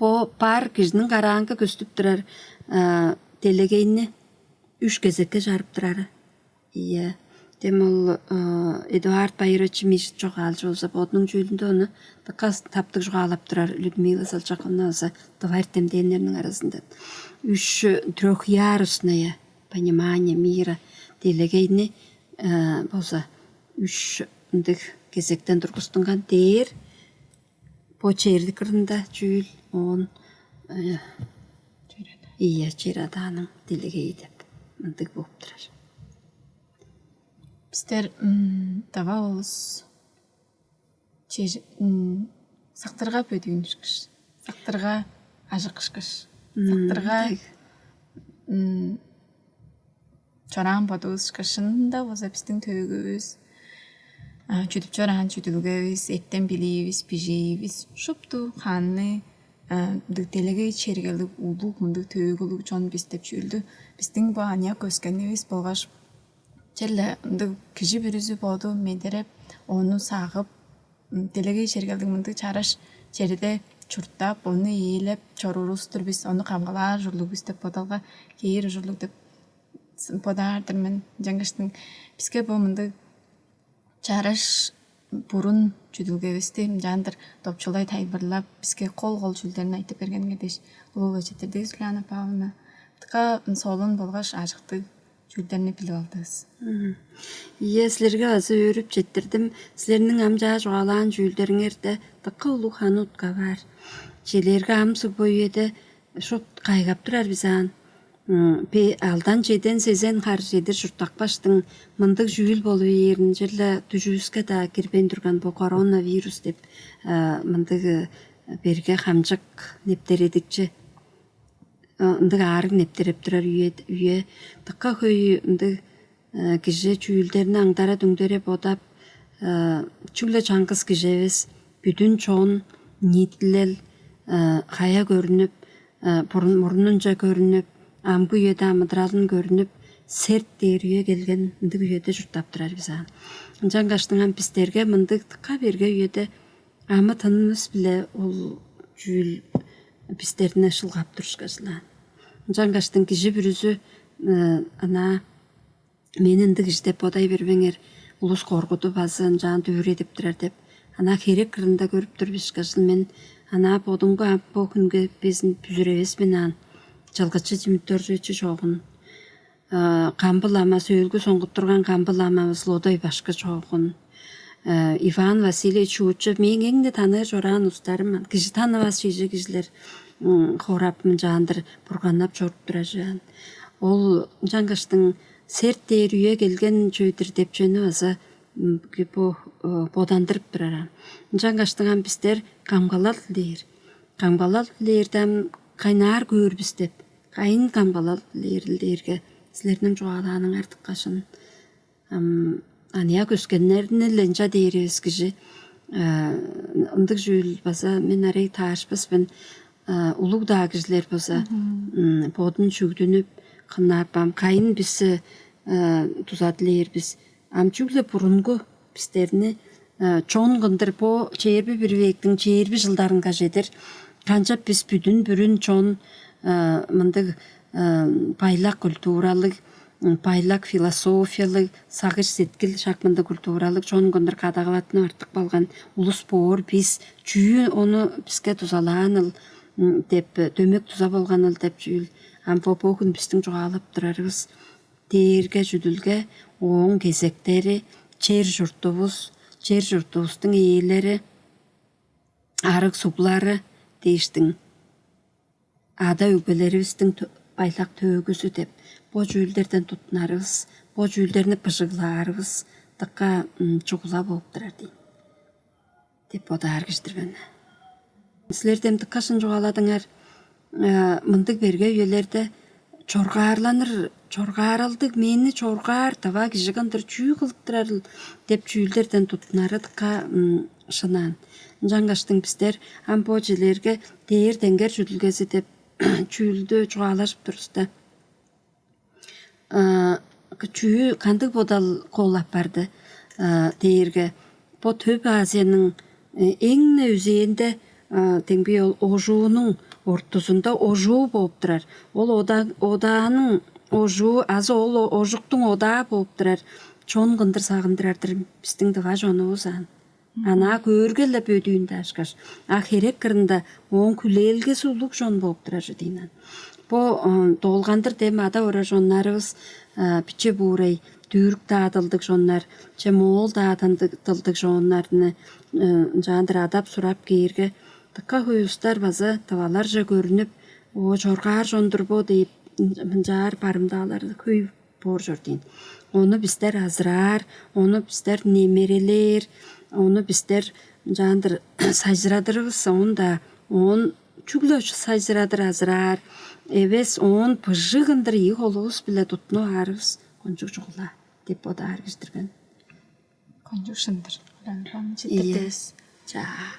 Бо бар кижиниң караанга көстүп турар делегейни үш кезекке чарып турары. Ийе. Дем ол Эдуард Байырович Мижит чогаалчы болза, бодунуң чүүлүндө ону дыка таптыг чугаалап турар. Людмила Салчаковна болза, тыва эртемденнерниң аразында үш трехъярусное понимание мира, делегейни болза үш ындыг кезектен тургустунган дээр. Бо чердик кырында чүүл, оон э, ийе, чер адааның делегейи деп мындыг болуп турар. Бистер тыва улус чер сактырга бөдүүн ышкаш, сактырга ажык ышкаш, сактырга чораан бодувус ышкаш, шынында болза бистиң төөгүвүс, чүдүп чораан чүдүлгевис, эттен билиивис, бижээвис, шупту ханны мындыг делегей чергелиг улуг, мындыг төөгүлүг чон бис деп чүүлдү бистиң бо аныяк өскенивис болгаш черле ындыг кижи бүрүзү боду медереп, ону сагып, делегей чергелиг мындыг чараш черде чурттап, ону ээлеп чоруурувус-тур бис, ону камгалаар ужурлуг бис деп бодалга кээр ужурлуг деп бодаар-дыр мен. Ынчангаштың биске бо мындыг чараш бурун чүдүлгевисти ынчаандыр допчулай тайылбырлап, биске кол-кол чүүлдерин айтып бергениңер дээш улуу-биле четтирдивис, Юлиана Павловна. Дыка солун болгаш ажыктыг чүүлдерни билип алдывыс. Ийе, силерге база өөрүп четтирдим. Силерниң ам чаа чугаалаан чүүлдериңерде дыка улуг ханы утка баар. Чижээлээрге, ам суг бо үеде шуут кайгап турар бис аан. Бе алдан чеден сезен хар чедир чурттакпаштың мындыг чүүл болу бээрин черле дүжүвүске-даа кирбейн турган бо коронавирус деп мындыг берге хамчык нептередикчи, ындыг аарыг нептереп турар үе, үе. Дыка хөй ындыг кижи чүүлдерни аңдара дүңдере бодап, чүгле чаңгыс кижи эвес, бүдүн чон, ниитилел, хая көрүнүп, мурнунче көрүнүп, амгы үеде амыдыралын көрүнүп, серт дээр үе келген ындыг үеде чурттап турар бис аан. Ынчангаштың ам бистерге мындыг дыка берге үеде амы-тынывыс-биле ол чүүл бистерни шылгап турушкажыл аан. Ынчангаштың кижи бүрүзү ынаа мени ындыг кижи деп бодай бербеңер, улус коргудуп азы ынчаан дүвүредип турар деп. Ынаа херек кырында көрүп тур бис ышкажыл, мен ынаа бодумга ам бо хүнге безин бүзүревес мен аан. Чылгычы Чимит Доржуевич чогун, Камбы-лама, сөөлгү соңгуттурган Камбы-ламавыс Лодой башкы чогун, Иван Васильевич Учев, мээң эң-не таныыр чораан улустарым, кижи танывас чеже кижилер хорап мынчаандыр бурганнап чоруп турар чаан. Ол ынчангаштың серт дээр үе келген чүве-дир деп чүвени база бо бодандырып турар аан. Ынчангаштың ам бистер камгалал дээр. Камгалал дилээрде ам кайнаар көөр бис деп, кайын камгалал дилээрил дээрге, силерниң чугаалааныңар дыка шын. Ам аныяк өскеннерни-ле ынча дээривис кижи. Ындыг чүүл база мен арай таарышпас мен. Улуг-даа кижилер болза бодун чүгдүнүп, хыннаап, ам кайын бис дуза дилээр бис. Ам чүгле бурунгу бистерни чон кындыр бо чээрби бир вектиң чээрби чылдарынга чедир канчап бис бүдүн бүрүн чон мындыг байлак культуралыг, байлак философиялыг, сагыш-сеткил шак мындыг культуралыг чон кындыр кадагалаттынып артып калган улус боор бис, чүү ону биске дузалааныл деп, дөмек дуза болганыл деп чүүл. Ам бо бо хүн бистиң чугаалап турарывыс дээрге чүдүлге, ооң кезектери, чер-чуртувус, чер-чуртувустуң ээлери, арыг суглары дээштиң, ада-өгбелеривистиң байлак төөгүзү деп, бо чүүлдерден туттунарывыс, бо чүүлдерни быжыглаарывыс дыка чугула болуп турар дийин деп бодаар кижи-дир мен. Силер дем дыка шын чугааладыңар. Мындыг берге үелерде чоргаарланыр, чоргааралдыг, мени чоргаар, тыва кижи кындыр чүү кылып турарыл деп чүүлдерден туттунары дыка шынаан. Ынчангаштың бистер ам бо чилерге дээр денгер чүдүлгези деп чүүлдү чугаалажып турувуста, чүү, кандыг бодал кол апарды дээрге, бо Төп Азияның эң-не үзээнде демги ол ожуунуң ортузунда ожуу бооп турар. Ол ода, одааның ожуу азы ол ожуктуң одаа бооп турар чон кындыр сагындырар-дыр бистиң дыва чонувус аан. Анаа көөрге-ле бөдүүн даашкаш, а херек кырында ооң хүлээлгези улуг чон бооп турар чүдийин аан. Бо долгандыр дем ада ора чоннарывыс биче буурай, түрк-даа дылдыг чоннар, че моол-даа дылдыг чоннарны ынчаандыр адап-сурап кээрге, дыка хөй улустар база тываларже көрүнүп, оо, чоргаар чон-дур бо деп мынчаар барымдаалар хөй боор чор дийин. Ону бистер азыраар, ону бистер немерелээр, ону бистер ынчаандыр сайжырадырывыс, оон-даа оон чүгле сайжырадыр азыраар эвес, оон быжыг ындыр ийи холувус-биле туттунуп аарывыс кончуг чугула деп бодаар кижи-дир мен. Кончуг шын-дыр. Ылаңган четтирдивис. Чаа.